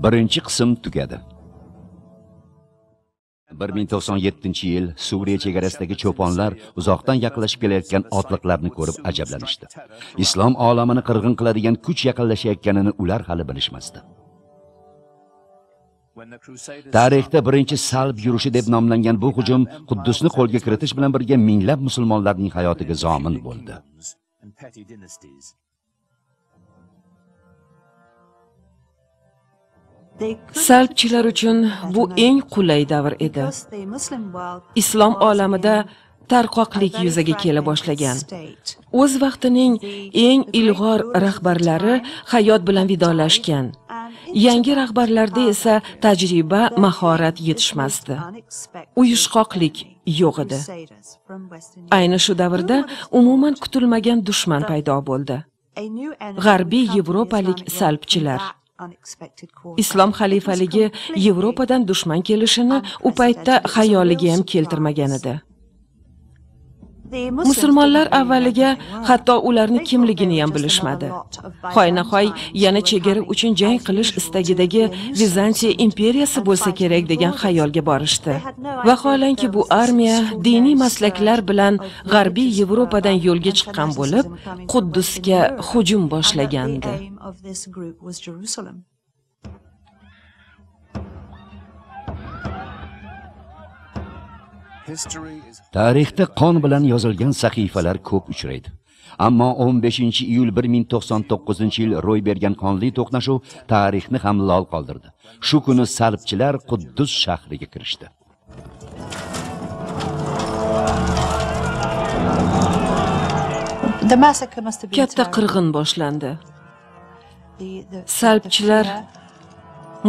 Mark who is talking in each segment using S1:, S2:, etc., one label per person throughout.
S1: Birinchi qism tugadi. 1097-yil Suriya chegarasidagi cho'ponlar uzoqdan yaqinlashib kelayotgan otliqlarni ko'rib ajablanishdi. Islom olamini qirg'in qiladigan kuch yaqinlashayotganini ular hali bilishmasdi. Tarixda birinchi salb yurishi deb nomlangan bu hujum Quddusni qo'lga kiritish bilan birga minglab musulmonlarning hayotiga zomin bo'ldi.
S2: Salbchilar uchun bu eng qulay davr edi. Islom olamida tarqoqlik yuzaga kela boshlagan. O'z vaqtining eng ilg'or rahbarlari hayot bilan vidolashgan. Yangi rahbarlarda esa tajriba, mahorat yetishmasdi. Uyushqoqlik yo'q edi. Ayni shu davrda umuman kutilmagan dushman paydo bo'ldi. G'arbiy yevropalik salbchilar. Islom xalifaligi Yevropadan dushman kelishini u paytda xayoliga ham keltirmagan edi. Musulmonlar avvaliga hatto ularni kimligini ham bilishmadi. Hoynahoy yana chegara uchun jang qilish istagidagi Vizantiya imperiyasi bo'lsa kerak degan xayolga borishdi. Vaholanki bu armiya diniy maslaklar bilan G'arbiy Yevropadan yo'lga chiqqan bo'lib, Quddusga hujum boshlagandi.
S1: Tarixda qon bilan yozilgan sahifalar ko'p uchraydi. Ammo 15-iyul 1099-yil ro'y bergan qonli to'qnashuv tarixni ham lol qoldirdi. Shu kuni salbchilar Quddus shahriga kirishdi.
S2: Katta qirg'in boshlandi. Salbchilar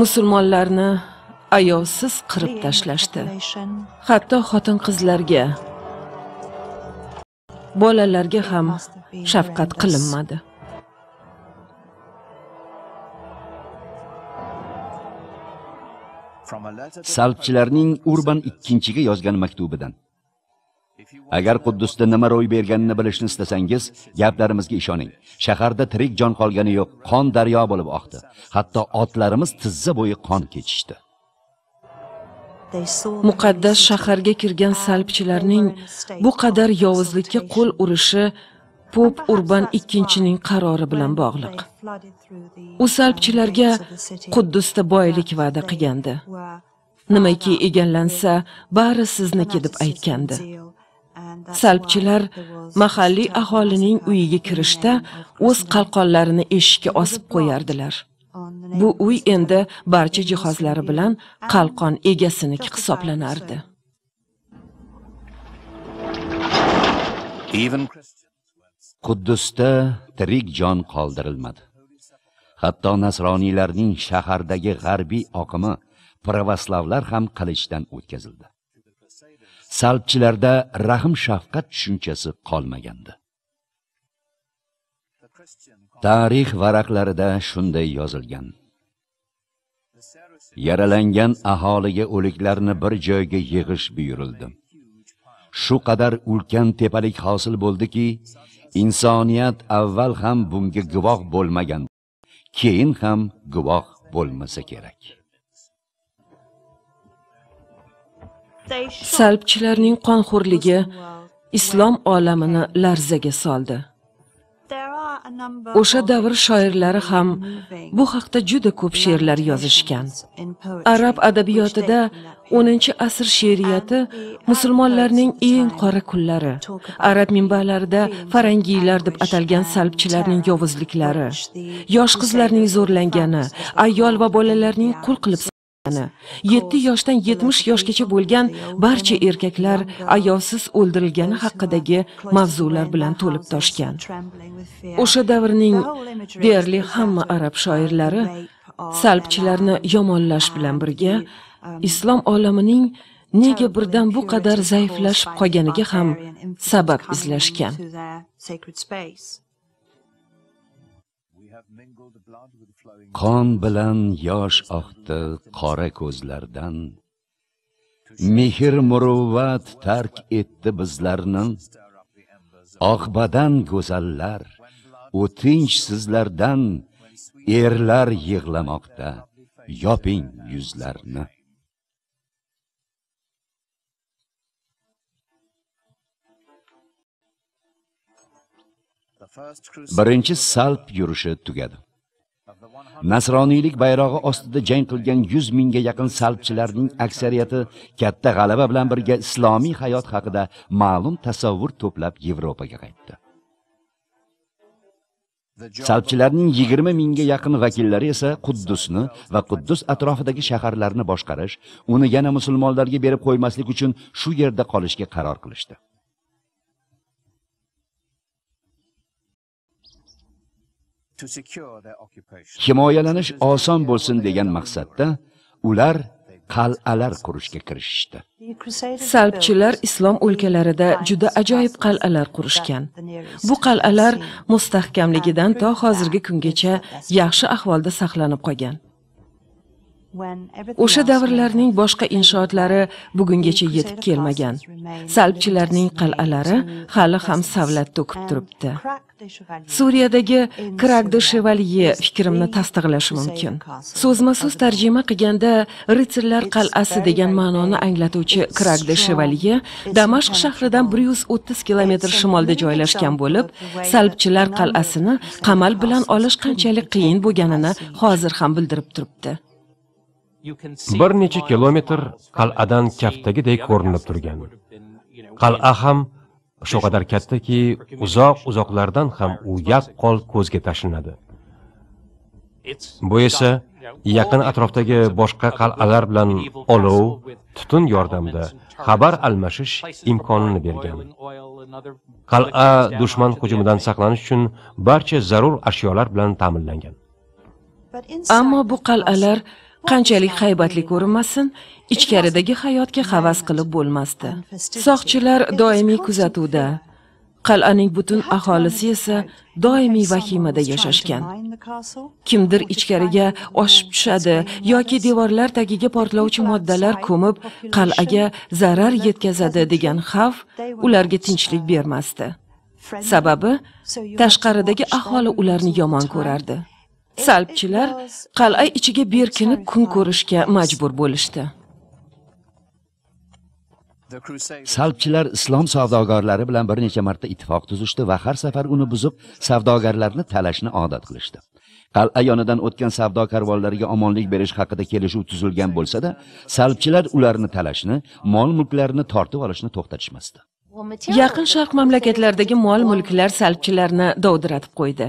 S2: musulmonlarni ayovsiz qirib tashlashdi. Hatto xotin-qizlarga, bolalarga ham shafqat qilinmadi.
S1: Salbchilarning Urban II-ga yozgan maktubidan. Agar Quddusda nima ro'y berganini bilishni istasangiz, gaplarimizga ishoning. Shaharda tirik jon qolgani yo'q, qon daryo bo'lib oqdi. Hatto otlarimiz tizza bo'yi qon kechishdi.
S2: Muqaddas shaharga kirgan salbchilarning bu qadar yovuzlikka qo'l urishi Pop Urban II-ning qarori bilan bog'liq. U salbchilarga Quddusda boylik va'da qilgandi. Nimaki egallansa, bari sizniki deb aytgandi. Salbchilar mahalliy aholining uyiga kirishda o'z qalqonlarini eshikka osib qo'yardilar. Bu uy endi barcha jihozlari bilan qalqon egasiniki hisoblanardi.
S1: Quddusda tirik jon qoldirilmadi. Hatto nasroniylarning shahardagi g'arbiy oqimi pravoslavlar ham qilichdan o'tkazildi. Salbchilarda rahm shafqat tushunchasi qolmagandi. Tarix varaqlarida shunday yozilgan. Yaralangan aholiga o'liklarni bir joyga yig'ish buyurildi. Shu qadar ulkan tepalik hosil bo'ldiki, insoniyat avval ham bunga guvoh bo'lmagan, keyin ham guvoh bo'lmasa kerak.
S2: Salbchilarning qonxo'rligi islom olamini larzaga soldi. O'sha davr shoirlari ham bu haqda juda ko'p she'rlar yozishgan. Arab adabiyotida 10-asr she'riyati musulmonlarning eng qora kunlari, arab minbarlarida farangiylar deb atalgan salbchilarning yovuzliklari, yosh qizlarning zo'rlangani, ayol va bolalarning qul qilib 7 yoshdan 70 yoshgacha bo'lgan barcha erkaklar ayovsiz o'ldirilgani haqidagi mavzular bilan to'lib toshgan. O'sha davrning deyarli hamma arab shoirlari salbchilarni yomonlash bilan birga islom olamining nega birdan bu qadar zaiflashib qolganiga ham sabab izlashgan.
S1: Qon bilan yosh oqdi qora ko'zlardan. Mehr muruvvat tark etdi bizlarni. Oq badan go'zallar, o'tinch sizlardan erlar yig'lamoqda, Yoping yuzlarni. Birinchi salb yurishi tugadi. Nasroniylik bayrog'i ostida jang qilgan 100 mingga yaqin salbchilarning aksariyati katta g'alaba bilan birga islomiy hayot haqida ma'lum tasavvur to'plab Yevropaga qaytdi. Salbchilarning 20 mingga yaqin vakillari esa Quddusni va Quddus atrofidagi shaharlarni boshqarish, uni yana musulmonlarga berib qo'ymaslik uchun shu yerda qolishga qaror qilishdi. Himoyalanish oson bo'lsin degan maqsadda ular qal'alar qurishga kirishishdi.
S2: Salbchilar islom o'lkalarida juda ajoyib qal'alar qurishgan. Bu qal'alar mustahkamligidan to hozirgi kungacha yaxshi ahvolda saqlanib qolgan. O'sha davrlarning boshqa inshootlari bugungacha yetib kelmagan. Salbchilarning qal'alari hali ham savlat to'kib turibdi. Suriyadagi Krak de Chevalier fikrimni tasdiqlashi mumkin. So'zma-so'z tarjima qilganda ritsarlar qal'asi degan ma'noni anglatuvchi Krak de Chevalier Damashq shahridan 130 kilometr shimolda joylashgan bo'lib, salbchilar qal'asini qamal bilan olish qanchalik qiyin bo'lganini hozir ham bildirib turibdi.
S3: Bir necha kilometr qal'adan kaftagidek ko'rinib turgan. Qal'a ham shu qadar kattaki, uzoq-uzoqlardan ham u yaqqol ko'zga tashlanadi. Bu esa yaqin atrofdagi boshqa qal'alar bilan olov, tutun yordamida xabar almashish imkonini bergan. Qal'a dushman hujumidan saqlanish uchun barcha zarur ashyolar bilan ta'minlangan.
S2: Ammo bu qal'alar qanchalik haybatli ko'rinmasin, ichkaridagi hayotga havas qilib bo'lmasdi. Soqchilar doimiy kuzatuvda, qal'aning butun aholisi esa doimiy vahimada yashashgan. Kimdir ichkariga oshib tushadi yoki devorlar tagiga portlovchi moddalar ko'mib, qal'aga zarar yetkazadi degan xavf ularga tinchlik bermasdi. Sababi, tashqaridagi aholi ularni yomon ko'rardi. Salbchilar qal'a ichiga berkinib kun ko'rishga majbur bo'lishdi.
S1: Salbchilar islom savdogorlari bilan bir necha marta ittifoq tuzishdi va har safar uni buzib, savdogarlarni talashni odat qilishdi. Qal'a yonidan o'tgan savdo karvonlariga omonlik berish haqida kelishuv tuzilgan bo'lsa-da, salbchilar ularni talashni, mol-mulklarini tortib olishni to'xtatishmasdi.
S2: Yaqin Sharq mamlakatlaridagi mol-mulklar salbchilarni dovdiratib qo'ydi.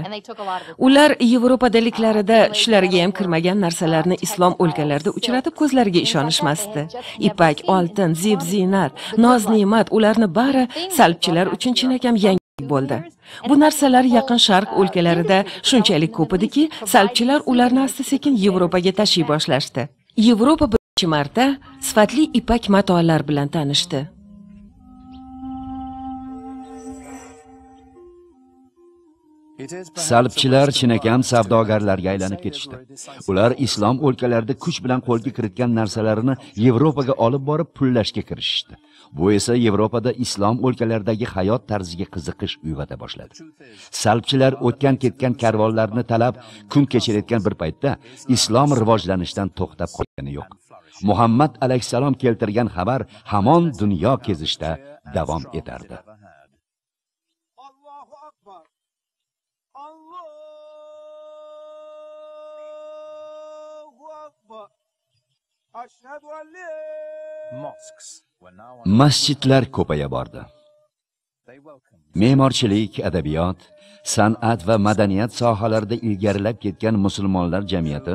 S2: Ular Yevropadaliklarida tushlariga ham kirmagan narsalarni islom o'lkalarida uchratib ko'zlariga ishonishmasdi. Ipak, oltin, zeb-ziynat, noz-ne'mat ularni bari salbchilar uchun chinakam yangi bo'ldi. Bu narsalar Yaqin Sharq o'lkalarida shunchalik ko'p ediki, salbchilar ularni asta-sekin Yevropaga tashiy boshlashdi. Yevropa birinchi marta sifatli ipak matolar bilan tanishdi.
S1: Salbchilar chinakam savdogarlarga aylanib ketishdi. Ular islom o'lkalarida kuch bilan qo'lga kiritgan narsalarini Yevropaga olib borib pullashga kirishishdi. Bu esa Yevropada islom o'lkalaridagi hayot tarziga qiziqish uyg'ota boshladi. Salbchilar o'tgan-ketgan karvonlarni talab kun kechirayotgan bir paytda islom rivojlanishdan to'xtab qolgani yo'q. Muhammad alayhissalom keltirgan xabar hamon dunyo kezishda davom etardi. Masjidlar ko'paya bordi. Me'morchilik, adabiyot, san'at va madaniyat sohalarida ilgarilab ketgan musulmonlar jamiyati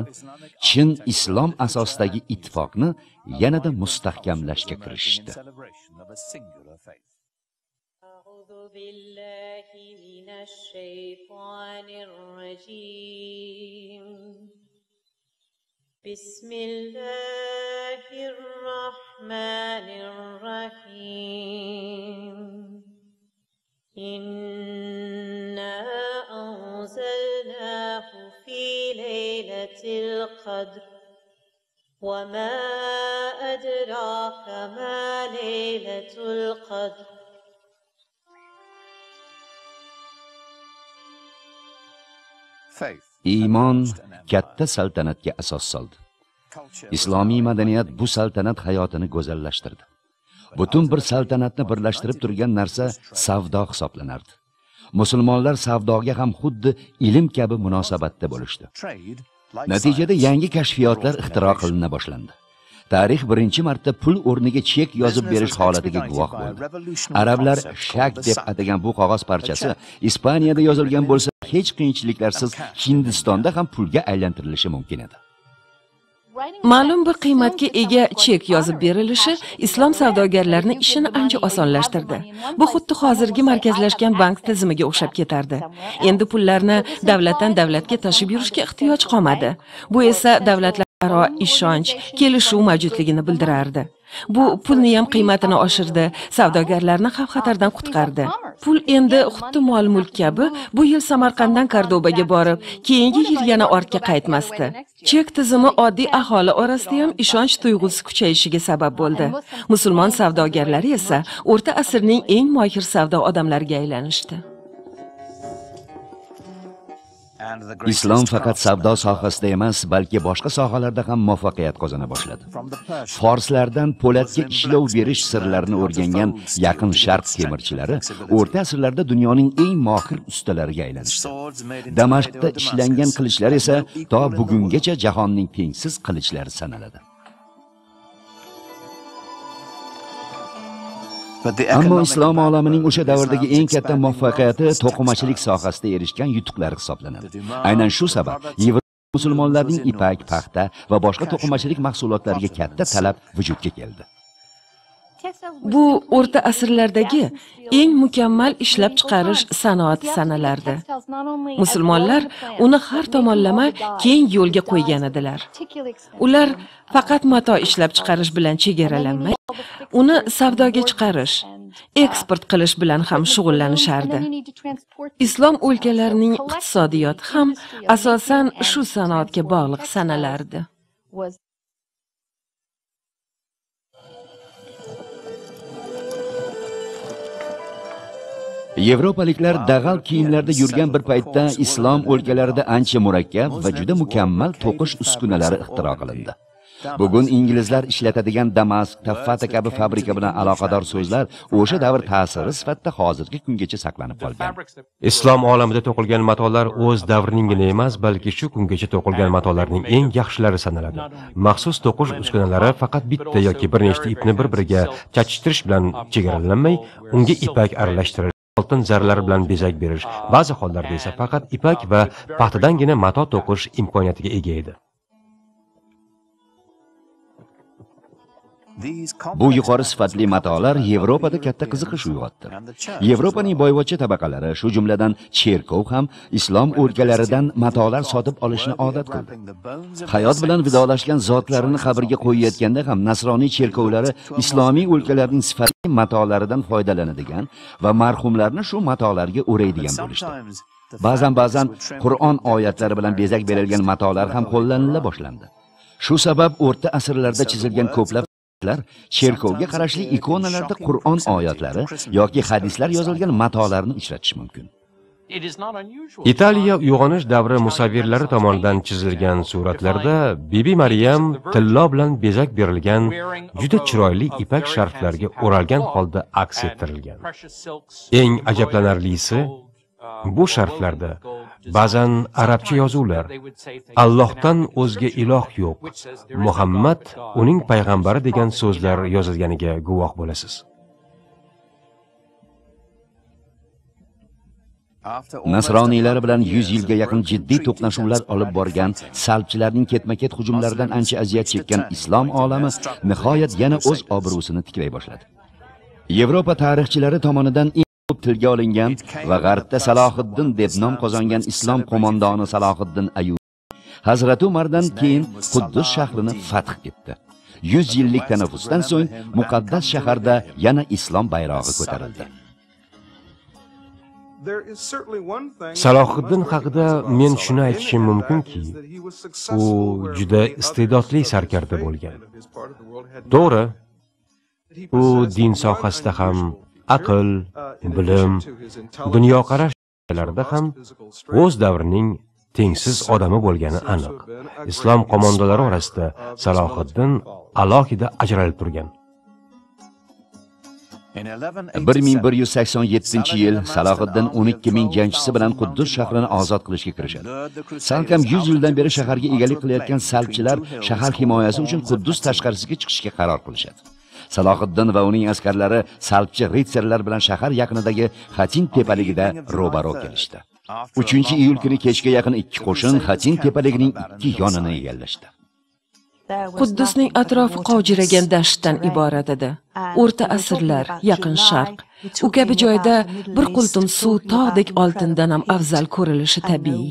S1: chin islom asosidagi ittifoqni yanada mustahkamlashga kirishdi.
S4: Bismillahirrahmanirrahim. Inna anzalnahu fi laylatil qadr. Wa ma adraka ma laylatul qadr.
S1: Iymon katta saltanatga asos soldi. Islomiy madaniyat bu saltanat hayotini go'zallashtirdi. Butun bir saltanatni birlashtirib turgan narsa savdo hisoblanardi. Musulmonlar savdoga ham xuddi ilm kabi munosabatda bo'lishdi. Natijada yangi kashfiyotlar ixtiro qilina boshlandi. Tarix birinchi marta pul o'rniga chek yozib berish holatiga guvoh bo'ldi. Arablar shak deb atagan bu qog'oz parchasi Ispaniyada yozilgan bo'lsa, hech qiyinchiliklarsiz Hindistonda ham pulga aylantirilishi mumkin edi.
S2: Ma'lum bir qiymatga ega chek yozib berilishi islom savdogarlarining ishini ancha osonlashtirdi. Bu xuddi hozirgi markazlashgan bank tizimiga o'xshab ketardi. Endi pullarni davlatdan davlatga tashib yurishga ehtiyoj qolmadi. Bu esa davlatlararo ishonch, kelishuv mavjudligini bildirardi. Bu pulni ham qiymatini oshirdi, savdogarlarni xavf-xatardan qutqardi. Pul endi xuddi mol-mulk kabi bu yil Samarqanddan Kordobaga borib, keyingi yil yana ortga qaytmasdi. Chek tizimi oddiy aholi orasida ham ishonch tuyg'usi kuchayishiga sabab bo'ldi. Musulmon savdogarlari esa o'rta asrning eng mohir savdo odamlariga aylanishdi.
S1: Islom faqat savdo sohasida emas, balki boshqa sohalarda ham muvaffaqiyat qozona boshladi. Forslardan po'latga ishlov berish sirlarini o'rgangan Yaqin Sharq temirchilari o'rta asrlarda dunyoning eng mohir ustalariga aylanishdi. Damashqda ishlangan qilichlar esa to bugungacha jahonning tengsizqilichlari sanaladi. Ammo islom olamining o'sha davrdagi eng katta muvaffaqiyati to'qimachilik sohasida erishgan yutuqlari hisoblanadi. Aynan shu sabab Yevropa musulmonlarining ipak, paxta va boshqa to'qimachilik mahsulotlariga katta talab vujudga keldi.
S2: Bu o'rta asrlardagi eng mukammal ishlab chiqarish sanoati sanalardi. Musulmonlar uni har tomonlama keng yo'lga qo'ygan edilar. Ular faqat mato ishlab chiqarish bilan chegaralanmay, uni savdoga chiqarish, eksport qilish bilan ham shug'ullanishardi. Islom o'lkalarining iqtisodiyoti ham asosan shu sanoatga bog'liq sanalardi.
S1: Yevropaliklar dag'al kiyimlarda yurgan bir paytda islom o'lkalarida ancha murakkab va juda mukammal to'qish uskunalari ixtiro qilindi. Bugun inglizlar ishlatadigan Damask, taffata kabi fabrika bilan aloqador so'zlar o'sha davr ta'siri sifatida hozirgi kungacha saqlanib qolgan.
S3: Islom olamida to'qilgan matolar o'z davriningina emas, balki shu kungacha to'qilgan matolarning eng yaxshilari sanaladi. Maxsus to'qish uskunalari faqat bitta yoki bir nechta ipni bir-biriga chachishtirish bilan chegaralanmay, unga ipak aralashtirish, oltin zarlar bilan bezak berish, ba'zi hollarda esa faqat ipak va paxtadangina mato to'qish imkoniyatiga ega edi.
S1: Bu yuqori sifatli matolar Yevropada katta qiziqish uyg'otdi. Yevropaning boyvachcha tabaqalari, shu jumladan cherkov ham islom o'lkalaridan matolar sotib olishni odat qildi. Hayot bilan vidolashgan zotlarini qabrga qo'yayotganda ham nasroniy cherkovlari islomiy o'lkalarning sifatli matolaridan foydalanadigan va marhumlarni shu matolarga o'raydigan bo'lishdi. Ba'zan Qur'on oyatlari bilan bezak berilgan matolar ham qo'llanila boshlandi. Shu sabab o'rta asrlarda chizilgan ko'plab cherkovga qarashli ikonalarda Qur'on oyatlari yoki hadislar yozilgan matolarni uchratish mumkin.
S3: Italiya uyg'onish davri musavvirlari tomonidan chizilgan suratlarda Bibi Maryam tillo bilan bezak berilgan juda chiroyli ipak sharflarga o'ralgan holda aks ettirilgan. Eng ajablanarlisi, bu sharflarda ba'zan arabcha yozuvlar, Allohdan o'zga iloh yo'q, Muhammad uning payg'ambari degan so'zlar yozilganiga guvoh bo'lasiz.
S1: Nasroniylar bilan 100 yilga yaqin jiddiy to'qnashuvlar olib borgan, salbchilarning ketma-ket hujumlaridan ancha aziyat chekkan islom olami nihoyat yana o'z obro'sini tiklay boshladi. Yevropa tarixchilari tomonidan ko'p tilga olingan va G'arbda Salohiddin deb nom qozongan islom qo'mondoni Salohiddin Ayyubiy Hazrati Umardan keyin Quddus shahrini fath etdi. 100 yillik tanaffusdan so'ng muqaddas shaharda yana islom bayrog'i ko'tarildi.
S3: Salohiddin haqida men shuni aytishim mumkinki, u juda iste'dodli sarkarda bo'lgan. To'g'ri, u din sohasida ham, aql, bilim, dunyoqarash sohalarida ham o'z davrining tengsiz odami bo'lgani aniq. Islom qo'mondonlari orasida Salohiddin alohida ajralib turgan.
S1: 1187-yil Salohiddin 12 ming jangchisi bilan Quddus shahrini ozod qilishga kirishadi. Salkam 100 yildan beri shaharga egalik qilayotgan salbchilar shahar himoyasi uchun Quddus tashqarisiga chiqishga qaror qilishadi. Salohiddin va uning askarlari salbchi ritsarlar bilan shahar yaqinidagi Xatin tepaligida ro'baro kelishdi. 3-iyul kuni kechga yaqin ikki qo'shin Xatin tepaligining ikki yonini egallashdi.
S2: Quddusning atrofi qovjiragan dashtdan iborat edi. O'rta asrlar, Yaqin Sharq. U kabi joyda bir qultum suv tog'dek oltindan ham afzal ko'rilishi tabiiy.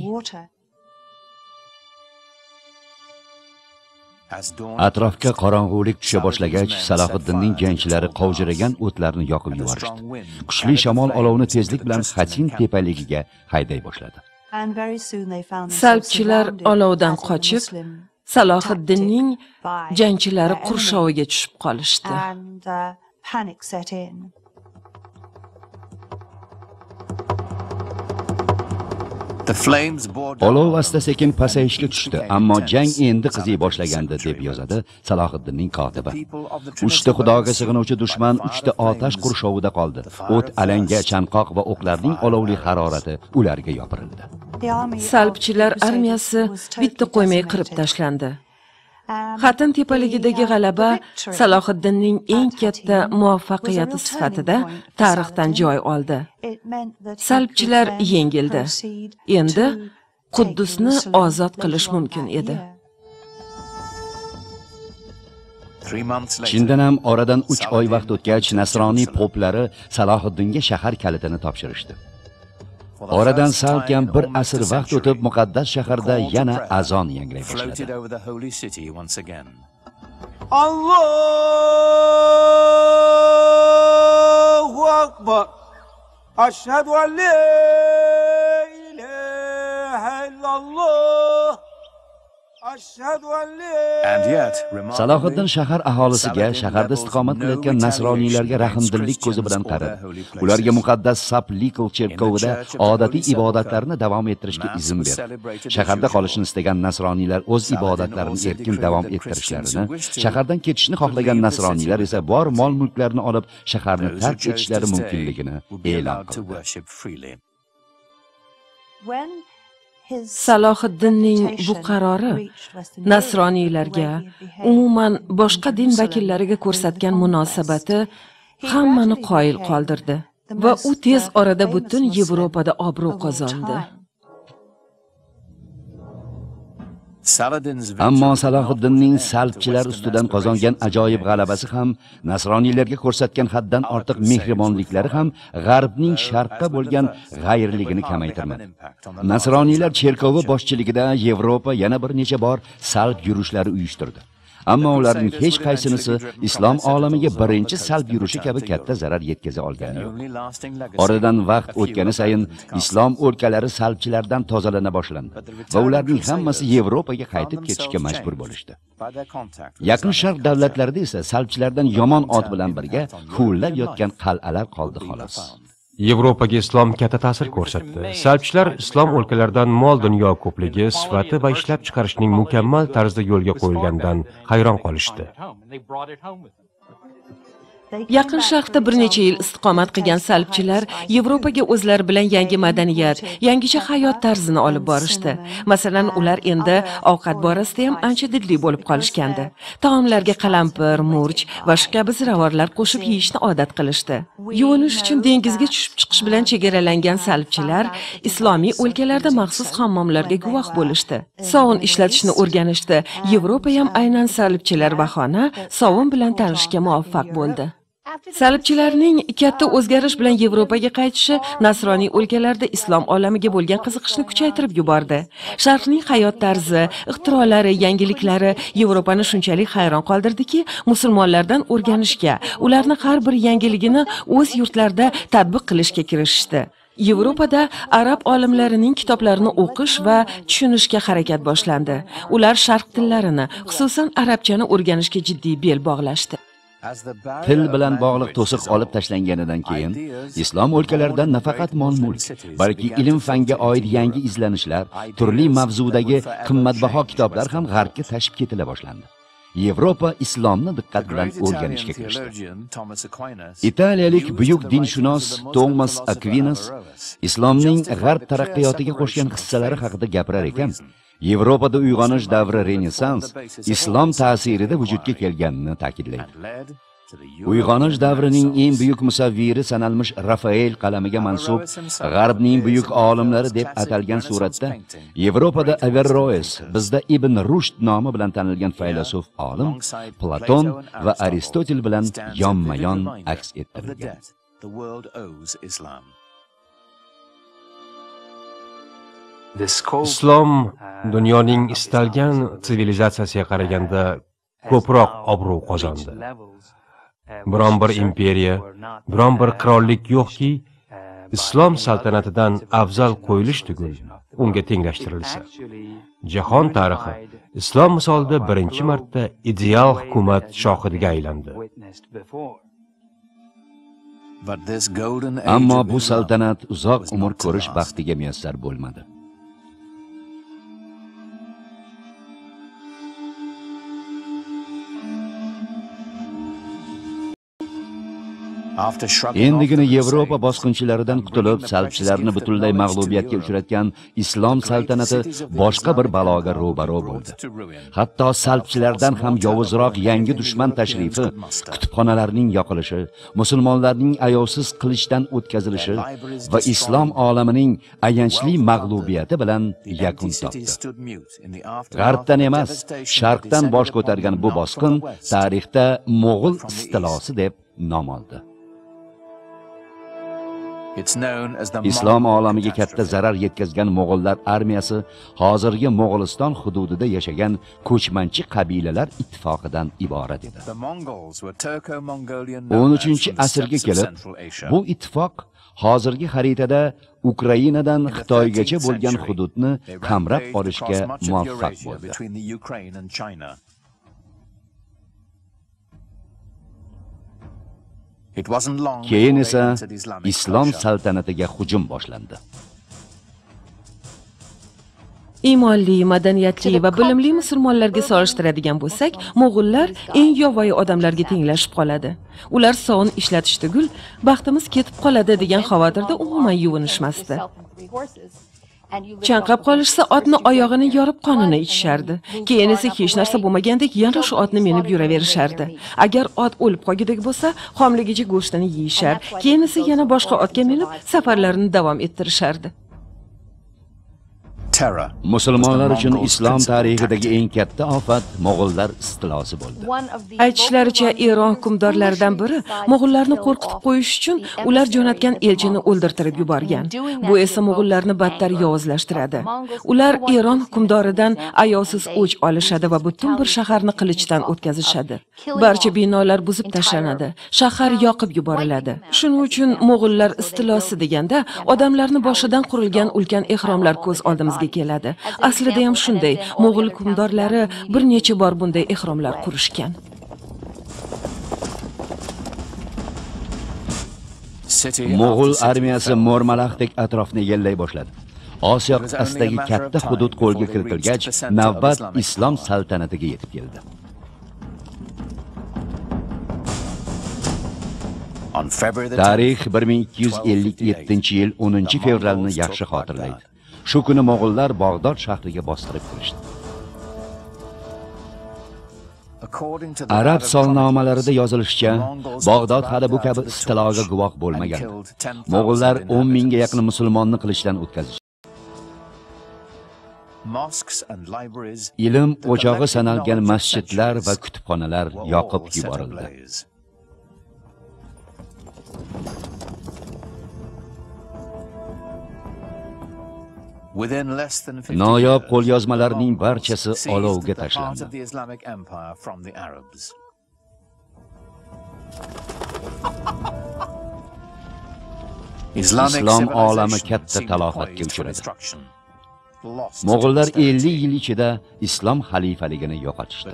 S1: Atrofga qorong'ulik tusha boshlagach, Salohiddinning jangchilari qovjiragan o'tlarni yoqib yuborishdi. Kuchli shamol olovni tezlik bilan Xatin tepaligiga hayday boshladi.
S2: Salbchilar olovdan qochib, Salohiddinning jangchilari qurshoviga tushib qolishdi.
S1: Olov asta-sekin pasayishga tushdi, ammo jang endi qiziy boshlagandi, deb yozadi Salohiddinning kotibi. 3 ta xudoga sig'inuvchi dushman 3 ta otash qurshovida qoldi. O't, alanga, chanqoq va o'qlarning olovli harorati ularga yopirildi.
S2: Salbchilar armiyasi bitta qo'ymay qirib tashlandi. Xatin tepaligidagi g'alaba Salohiddinning eng katta muvaffaqiyati sifatida tarixdan joy oldi. Salbchilar yengildi. Endi Quddusni ozod qilish mumkin edi.
S1: Chindan ham oradan 3 oy vaqt o'tgach, nasroniy poplari Salohiddinga shahar kalitini topshirishdi. Oradan salkam bir asr vaqt o'tib, muqaddas shaharda yana azon yangray boshladi.
S5: Allohu akbar. Ashhadu an la ilaha illalloh.
S1: Salohiddin shahar aholisiga, shaharda istiqomat qilayotgan nasroniylarga rahmdillik ko'zi bilan qaradi. Ularga muqaddas Saplikl cherkovida odatiy ibodatlarni davom ettirishga izn berdi. Shaharda qolishni istagan nasroniylar o'z ibodatlarini erkin davom ettirishlarini, shahardan ketishni xohlagan nasroniylar esa bor mol-mulklarini olib shaharni tark etishlari mumkinligini e'lon qildi.
S2: Salohiddinning bu qarori nasroniylarga, umuman boshqa din vakillariga ko'rsatgan munosabati hammani qoyil qoldirdi va u tez orada butun Yevropada obro' qozondi.
S1: Ammo Salohiddinning salbchilar ustidan qozongan ajoyib g'alabasi ham, nasroniylarga ko'rsatgan haddan ortiq mehribonliklari ham G'arbning sharqqa bo'lgan g'ayrligini kamaytirmadi. Nasroniylar cherkovi boshchiligida Yevropa yana bir necha bor salb yurishlari uyushtirdi. Ammo ularning hech qaysinisi islom olamiga birinchi salb yurishi kabi katta zarar yetkaza olgani yo'q. Oradan vaqt o'tgani sayin islom o'lkalari salbchilardan tozalana boshlandi va ularning hammasi Yevropaga qaytib ketishga majbur bo'lishdi. Yaqin Sharq davlatlarida esa salbchilardan yomon ot bilan birga huvillab yotgan qal'alar qoldi xolos.
S3: Yevropaga islom katta ta'sir ko'rsatdi. Salbchilar islom o'lkalaridan mol-dunyo ko'pligi, sifati va ishlab chiqarishning mukammal tarzda yo'lga qo'yilganidan hayron qolishdi.
S2: Yaqin Sharqda bir necha yil istiqomat qilgan salbchilar Yevropaga o'zlari bilan yangi madaniyat, yangicha hayot tarzini olib borishdi. Masalan, ular endi ovqat borasida ham ancha didli bo'lib qolishgandi. Taomlarga qalampir, murch va shu kabi ziravorlar qo'shib yeyishni odat qilishdi. Yuvinish uchun dengizga tushib chiqish bilan chegaralangan salbchilar islomiy o'lkalarda maxsus hammomlarga guvoh bo'lishdi. Sovun ishlatishni o'rganishdi. Yevropa ham aynan salbchilar bahona sovun bilan tanishga muvaffaq bo'ldi. Salibchilarning katta o'zgarish bilan Yevropaga qaytishi nasroniy o'lkalarda islom olamiga bo'lgan qiziqishni kuchaytirib yubordi. Sharqning hayot tarzi, ixtirolari, yangiliklari Yevropani shunchalik hayron qoldirdiki, musulmonlardan o'rganishga, ularni har bir yangiligini o'z yurtlarida tatbiq qilishga kirishdi. Yevropada arab olimlarining kitoblarini o'qish va tushunishga harakat boshlandi. Ular sharq tillarini, xususan arabchani o'rganishga jiddiy bel bog'lashdi.
S1: Til bilan bog'liq to'siq olib tashlanganidan keyin islom o'lkalaridan nafaqat mol-mulk, balki ilm-fanga oid yangi izlanishlar, turli mavzudagi qimmatbaho kitoblar ham g'arbga tashib ketila boshlandi. Yevropa islomni diqqat bilan o'rganishga kirishdi. Italiyalik buyuk dinshunos Tomas Akvinas islomning g'arb taraqqiyotiga qo'shgan hissalari haqida gapirar ekan, Yevropada uyg'onish davri Renessans islom ta'sirida vujudga kelganini ta'kidlaydi. Uyg'onish davrining eng buyuk musavviri sanalmish Rafael qalamiga mansub G'arbning buyuk olimlari deb atalgan suratda Yevropada Averroes, bizda Ibn Rushd nomi bilan tanilgan faylasuf olim Platon va Aristotel bilan yonma-yon aks ettirilgan.
S3: Islom dunyoning istalgan sivilizatsiyasiga qaraganda ko'proq obro' qozondi. Biron bir imperiya, biron bir qirollik yo'qki, islom saltanatidan afzal qo'yilish tugul, unga tenglashtirilsa. Jahon tarixi islom misolida birinchi marta ideal hukumat shohidiga aylandi.
S1: Ammo bu saltanat uzoq umr ko'rish baxtiga muyassar bo'lmadi. Endigina Yevropa bosqinchilaridan qutulib, salbchilarni butunlay mag'lubiyatga uchratgan islom saltanati boshqa bir baloga ro'baro bo'ldi. Hatto salbchilardan ham yovuzroq yangi dushman tashrifi, kutubxonalarning yoqilishi, musulmonlarning ayovsiz qilichdan o'tkazilishi va islom olamining ayanchli mag'lubiyati bilan yakun topdi. G'arbdan emas, sharqdan bosh ko'targan bu bosqin tarixda mo'g'ul istilosi deb nom oldi. Islom olamiga katta zarar yetkazgan mo'g'ullar armiyasi hozirgi Mo'g'uliston hududida yashagan ko'chmanchi qabilalar ittifoqidan iborat edi. 13-asrga kelib bu ittifoq hozirgi xaritada Ukrainadan Xitoygacha bo'lgan hududni qamrab olishga muvaffaq bo'ldi. Keyin esa islom saltanatiga hujum boshlandi.
S2: Iymonli, madaniyatli va bilimli musulmonlarga solishtiradigan bo'lsak, mo'g'ullar eng yovvoyi odamlarga tenglashib qoladi. Ular sovun ishlatish tugul, baxtimiz ketib qoladi degan xavotirda umuman yuvinishmasdi. Chanqab qolishsa, otni oyog'ini yorib qonini ichishardi. Keyin esa hech narsa bo'lmagandek yana shu otni minib yuraverishardi. Agar ot o'lib qolgudek bo'lsa, xomligicha go'shtini yeyishar. Keyin esa yana boshqa otga minib safarlarini davom ettirishardi.
S1: Musulmonlar uchun islom tarixidagi eng katta ofat mo'g'ullar istilosi bo'ldi.
S2: Aytishlaricha, Eron hukmdorlaridan biri mo'g'ullarni qo'rqitib qo'yish uchun ular jo'natgan elchini o'ldirtirib yuborgan. Bu esa mo'g'ullarni battar yovuzlashtiradi. Ular Eron hukmdoridan ayovsiz o'ch olishadi va butun bir shaharni qilichdan o'tkazishadi. Barcha binolar buzib tashlanadi, shahar yoqib yuboriladi. Shuning uchun mo'g'ullar istilosi deganda odamlarni boshidan qurilgan ulkan ehromlar ko'z oldimizga keladi. Aslida ham shunday, mo'g'ul hukmdorlari bir necha bor bunday ehromlar qurishgan.
S1: Mo'g'ul armiyasi mo'rmalaxdek atrofni egallay boshladi. Osiyo qit'asidagi katta hudud qo'lga kiritilgach, navbat islom saltanatiga yetib keldi. Tarix 1257-yil 10-fevralni yaxshi xotirlaydi. Shu kuni mo'g'ullar Bag'dod shahriga bostirib kirishdi. Arab solnomalarida yozilishicha, Bag'dod hali bu kabi istiloga guvoh bo'lmagan. Mo'g'ullar 10 mingga yaqin musulmonni qilichdan o'tkazishdi. Ilm o'chog'i sanalgan masjidlar va kutubxonalar yoqib yuborildi. Noyob qo'lyozmalarning barchasi olovga tashlandi. Islom olami katta talofatga uchradi. Mo'g'ullar 50 yil ichida islom xalifaligini yo'qotishdi.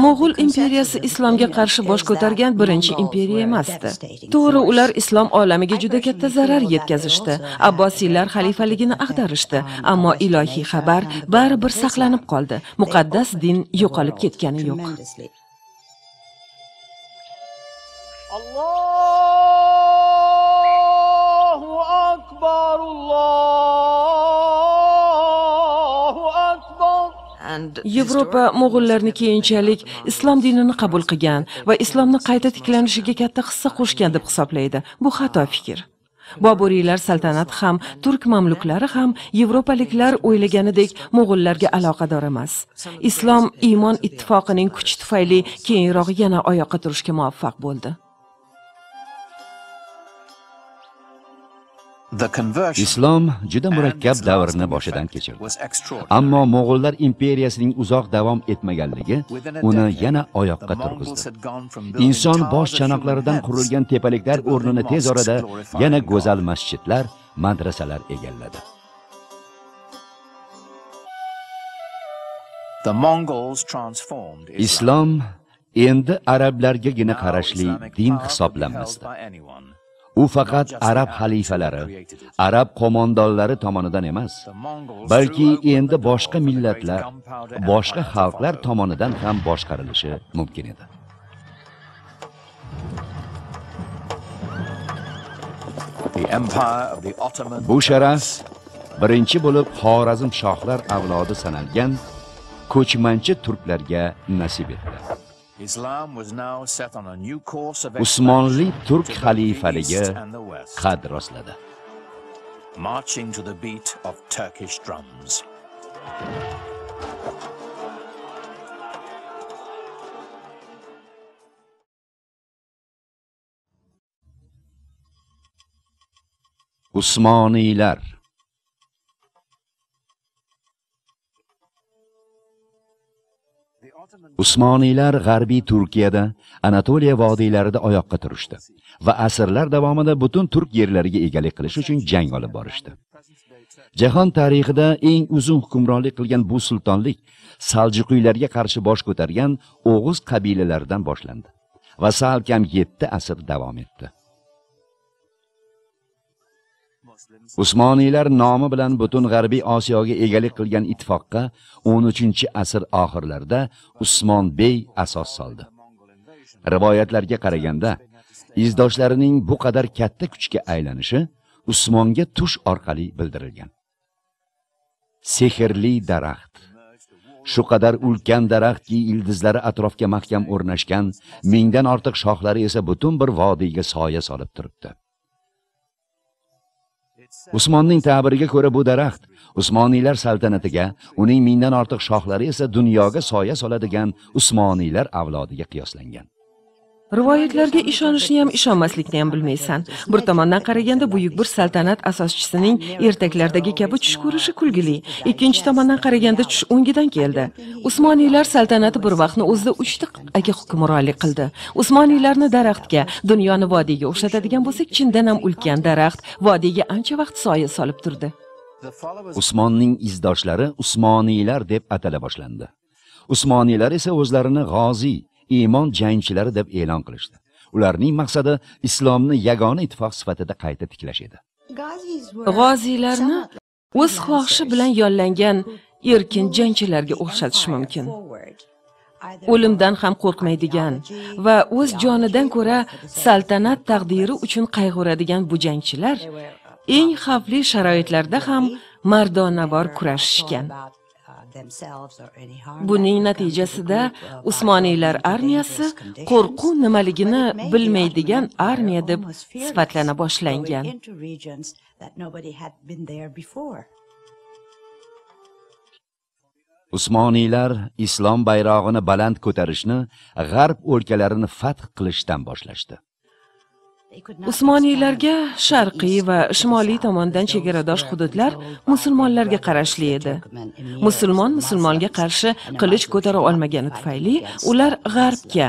S2: Mo'g'ul imperiyasi islomga qarshi bosh ko'targan birinchi imperiya emasdi. To'g'ri, ular islom olamiga juda katta zarar yetkazishdi. Abbosiylar xalifaligini ag'darishdi, ammo ilohiy xabar baribir saqlanib qoldi. Muqaddas din yo'qolib ketgani yo'q.
S5: Allohu akbar, Allohu akbar.
S2: Yevropa mo'g'ullarni keyinchalik islom dinini qabul qilgan va islomni qayta tiklanishiga katta hissa qo'shgan deb hisoblaydi. Bu xato fikr. Boburiylar saltanati ham, turk mamluklari ham yevropaliklar o'ylaganidek mo'g'ullarga aloqador emas. Islom iymon ittifoqining kuchi tufayli keyinroq yana oyoqqa turishga muvaffaq bo'ldi.
S1: Islom juda murakkab davrni boshidan kechirdi. Ammo Mo'g'ullar imperiyasining uzoq davom etmaganligi uni yana oyoqqa turg'izdi. Inson bosh chanoqlaridan qurilgan tepaliklar o'rnini tez orada yana go'zal masjidlar, madrasalar egalladi. Islom endi arablargagina qarashli din hisoblanmasdi. U faqat arab xalifalari, arab qo'mondonlari tomonidan emas, balki endi boshqa millatlar, boshqa xalqlar tomonidan ham boshqarilishi mumkin edi. Bu sharaf birinchi bo'lib Xorazm shohlar avlodi sanalgan ko'chmanchi turklarga nasib etdi. Usmonli turk xalifaligi qad rostladi. Usmoniylar. Usmoniylar G'arbiy Turkiyada, Anatoliya vodiylarida oyoqqa turishdi va asrlar davomida butun turk yerlariga egalik qilish uchun jang olib borishdi. Jahon tarixida eng uzun hukmronlik qilgan bu sultonlik Saljuqiylarga qarshi bosh ko'targan O'g'uz qabilalaridan boshlandi va salkam 7 asr davom etdi. Usmoniylar nomi bilan butun G'arbiy Osiyoga egalik qilgan ittifoqqa 13-asr oxirlarida Usmon bey asos soldi. Rivoyatlarga qaraganda, izdoshlarining bu qadar katta kuchga aylanishi Usmonga tush orqali bildirilgan. Sehrli daraxt. Shu qadar ulkan daraxtki, ildizlari atrofga mahkam o'rnashgan, mingdan ortiq shoxlari esa butun bir vodiyga soya solib turibdi. Usmonning ta'biriga ko'ra bu daraxt Usmoniylar saltanatiga, uning mingdan ortiq shoxlari esa dunyoga soya soladigan Usmoniylar avlodiga qiyoslangan.
S2: Rivoyatlarga ishonishni ham, ishonmaslikni ham bilmaysan. Bir tomondan qaraganda buyuk bir saltanat asoschisining ertaklardagi kabi tush ko'rishi kulgili. Ikkinchi tomondan qaraganda tush o'ngidan keldi. Usmoniylar saltanati bir vaqtni o'zida 3 ta qit'aga hukmronlik qildi. Usmoniylarni daraxtga, dunyoni vodiyga o'xshatadigan bo'lsak, chindan ham ulkan daraxt vodiyga ancha vaqt soya solib turdi.
S1: Usmonning izdoshlari Usmoniylar deb atala boshlandi. Usmoniylar esa o'zlarini g'oziy, iymon jangchilari deb e'lon qilishdi. Ularning maqsadi islomni yagona ittifoq sifatida qayta tiklash edi.
S2: G'oziylarni o'z xohishi bilan yollangan erkin jangchilarga o'xshatish mumkin. O'limdan ham qo'rqmaydigan va o'z jonidan ko'ra saltanat taqdiri uchun qayg'uradigan bu jangchilar eng xavfli sharoitlarda ham mardonavor kurashishgan. Buning natijasida Usmoniylar armiyasi qo'rquv nimaligini bilmaydigan armiya deb sifatlana boshlangan.
S1: Usmoniylar islom bayrog'ini baland ko'tarishni g'arb o'lkalarini fath qilishdan boshlashdi.
S2: Usmoniylarga sharqiy va shimoliy tomondan chegaradosh hududlar musulmonlarga qarashli edi. Musulmon musulmonga qarshi qilich ko'tara olmagani tufayli ular g'arbga,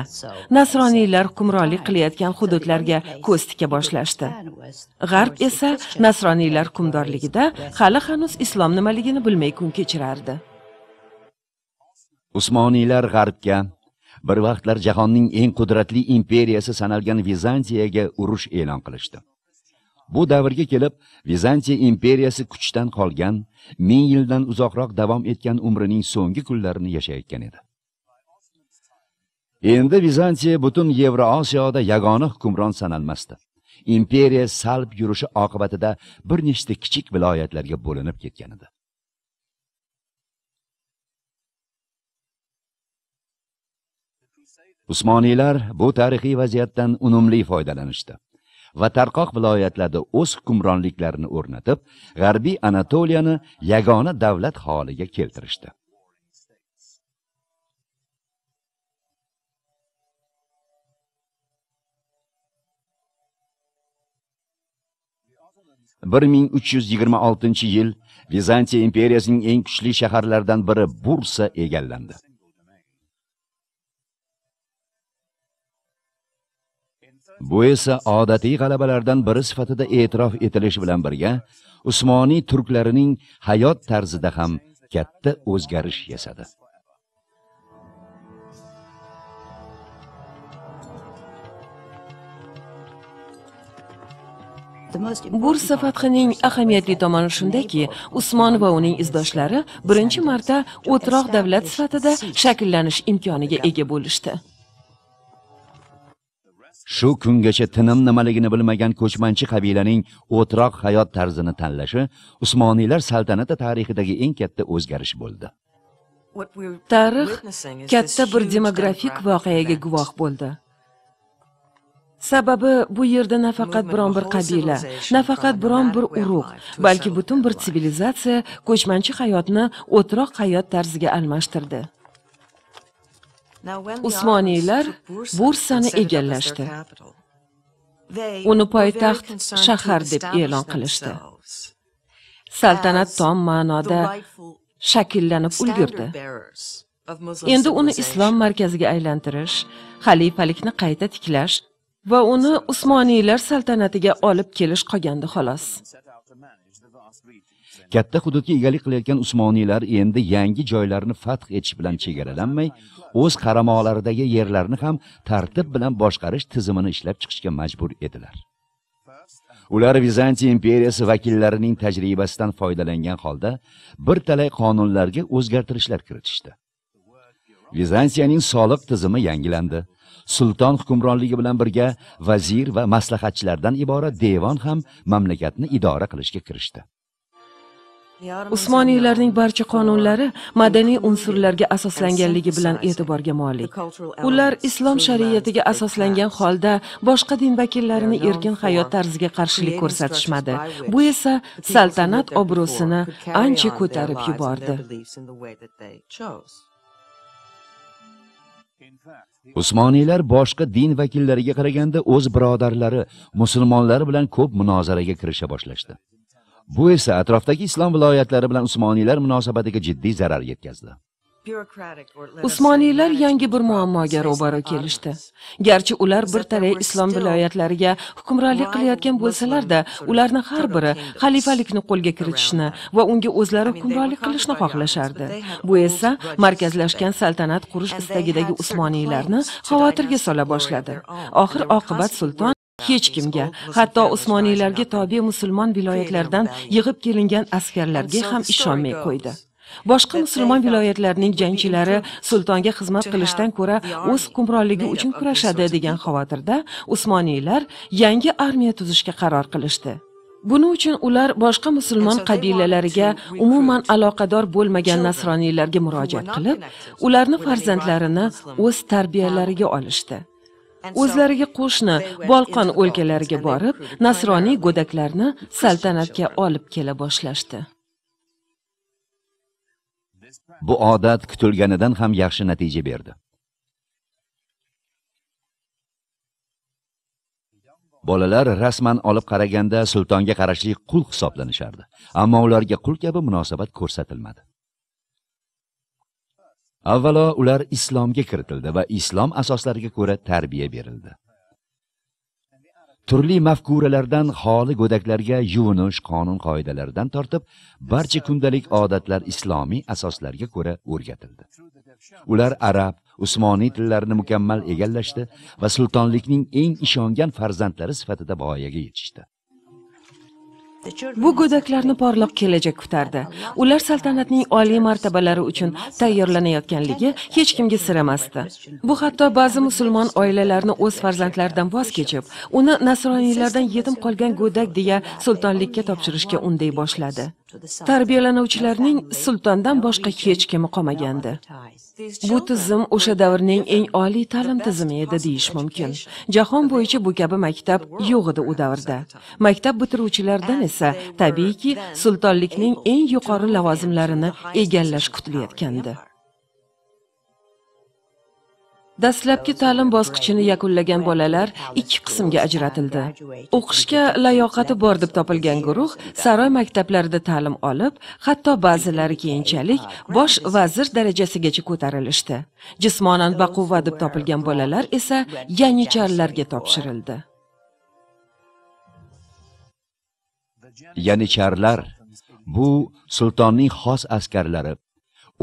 S2: nasroniylar hukmronlik qilayotgan hududlarga ko'z tika boshlashdi. G'arb esa nasroniylar hukmdorligida hali hanuz islom nimaligini bilmay kun kechirardi.
S1: Usmoniylar g'arbga, Bir vaqtlar jahonning eng qudratli imperiyasi sanalgan Vizantiyaga urush e'lon qilishdi. Bu davrga kelib, Vizantiya imperiyasi kuchdan qolgan, 1000 yildan uzoqroq davom etgan umrining so'nggi kunlarini yashayotgan edi. Endi Vizantiya butun Yevrosiyoda yagona hukmron sanalmasdi. Imperiya salb yurishi oqibatida bir nechta kichik viloyatlarga bo'linib ketgan edi. Usmoniylar bu tarixiy vaziyatdan unumli foydalanishdi va tarqoq viloyatlarda o'z hukmronliklarini o'rnatib, G'arbiy Anatoliyani yagona davlat holiga keltirishdi. ...1326-yil Vizantiya imperiyasining eng kuchli shaharlaridan biri Bursa egallandi. Bu esa odatiy g'alabalardan biri sifatida e'tirof etilishi bilan birga Usmoniy turklarining hayot tarzida ham katta o'zgarish yasadi.
S2: Bursa fathining ahamiyatli tomoni shundaki, Usmon va uning izdoshlari birinchi marta o'troq davlat sifatida shakllanish imkoniga ega bo'lishdi.
S1: Shu kungacha tinim nimaligini bilmagan ko'chmanchi qabilaning o'troq hayot tarzini tanlashi Usmoniylar saltanati tarixidagi eng katta o'zgarish bo'ldi.
S2: Tarix katta bir demografik voqeaga guvoh bo'ldi. Sababi bu yerda nafaqat biron bir qabila, nafaqat biron bir urug', balki butun bir sivilizatsiya ko'chmanchi hayotni o'troq hayot tarziga almashtirdi. Usmoniylar Bursani egallashdi. Uni poytaxt shahar deb e'lon qilishdi. Saltanat tom ma'noda shakllanib ulgurdi. Endi uni islom markaziga aylantirish, xalifalikni qayta tiklash va uni Usmoniylar saltanatiga olib kelish qolgandi xolos.
S1: Katta hududga egalik qilayotgan Usmoniylar endi yangi joylarni fath etish bilan chegaralanmay, o'z qaramog'laridagi yerlarni ham tartib bilan boshqarish tizimini ishlab chiqishga majbur edilar. Ular Vizantiya imperiyasi vakillarining tajribasidan foydalangan holda bir talay qonunlarga o'zgartirishlar kiritishdi. Vizantiyaning soliq tizimi yangilandi. Sulton hukmronligi bilan birga vazir va maslahatchilardan iborat devon ham mamlakatni idora qilishga kirishdi.
S2: Usmoniylarning barcha qonunlari madaniy unsurlarga asoslanganligi bilan e'tiborga molik. Ular islom shariatiga asoslangan holda boshqa din vakillarini erkin hayot tarziga qarshilik ko'rsatishmadi. Bu esa saltanat obro'sini ancha ko'tarib yubordi.
S1: Usmoniylar boshqa din vakillariga qaraganda o'z birodarlari musulmonlar bilan ko'p munozaraga kirisha boshlashdi. Bu esa atrofdagi islom viloyatlari bilan Usmoniylar munosabatiga jiddiy zarar yetkazdi.
S2: Usmoniylar yangi bir muammoga ro'baro kelishdi. Garchi ular bir talay islom viloyatlariga hukmronlik qilayotgan bo'lsalar-da, ularning har biri xalifalikni qo'lga kiritishni va unga o'zlari hukmronlik qilishni xohlashardi. Bu esa markazlashgan saltanat qurish istagidagi Usmoniylarni xavotirga sola boshladi. Oxir oqibat sulton hech kimga, hatto Usmoniylarga tobe musulmon viloyatlardan yig'ib kelingan askarlarga ham ishonmay qo'ydi. Boshqa musulmon viloyatlarining jangchilari sultonga xizmat qilishdan ko'ra o'z hukmronligi uchun kurashadi degan xavotirda Usmoniylar yangi armiya tuzishga qaror qilishdi. Buning uchun ular boshqa musulmon qabilalariga umuman aloqador bo'lmagan nasroniylarga murojaat qilib, ularni farzandlarini o'z tarbiyalariga olishdi. O'zlariga qo'shni Bolqon o'lkalariga borib, nasroniy go'daklarni saltanatga olib kela boshlashdi.
S1: Bu odat kutilganidan ham yaxshi natija berdi. Bolalar rasman olib qaraganda sultonga qarashli qul hisoblanishardi, ammo ularga qul kabi munosabat ko'rsatilmadi. Avvalo ular islomga kiritildi va islom asoslariga ko'ra tarbiya berildi. Turli mafkuralardan xoli go'daklarga yuvinish qonun qoidalaridan tortib, barcha kundalik odatlar islomiy asoslarga ko'ra o'rgatildi. Ular arab, usmoniy tillarini mukammal egallashdi va sultonlikning eng ishongan farzandlari sifatida voyaga yetishdi.
S2: Bu go'daklarni porloq kelajak kutardi. Ular saltanatning oliy martabalari uchun tayyorlanayotganligi hech kimga sir emasdi. Bu hatto ba'zi musulmon oilalarni o'z farzandlaridan voz kechib, uni nasroniylardan yetim qolgan go'dak deya sultonlikka topshirishga unday boshladi. Tarbiyalanuvchilarning sultondan boshqa hech kimi qolmagandi. Bu tizim o'sha davrning eng oliy ta'lim tizimi edi deyish mumkin. Jahon bo'yicha bu kabi maktab yo'q edi u davrda. Maktab bitiruvchilardan esa tabiiyki sultonlikning eng yuqori lavozimlarini egallash kutilayotgandi. Dastlabki ta'lim bosqichini yakunlagan bolalar ikki qismga ajratildi. O'qishga layoqati bor deb topilgan guruh saroy maktablarida ta'lim olib, hatto ba'zilari keyinchalik bosh vazir darajasigacha ko'tarilishdi. Jismonan baquvvat deb topilgan bolalar esa yanicharlarga topshirildi.
S1: Yanicharlar bu sultonning xos askarlari.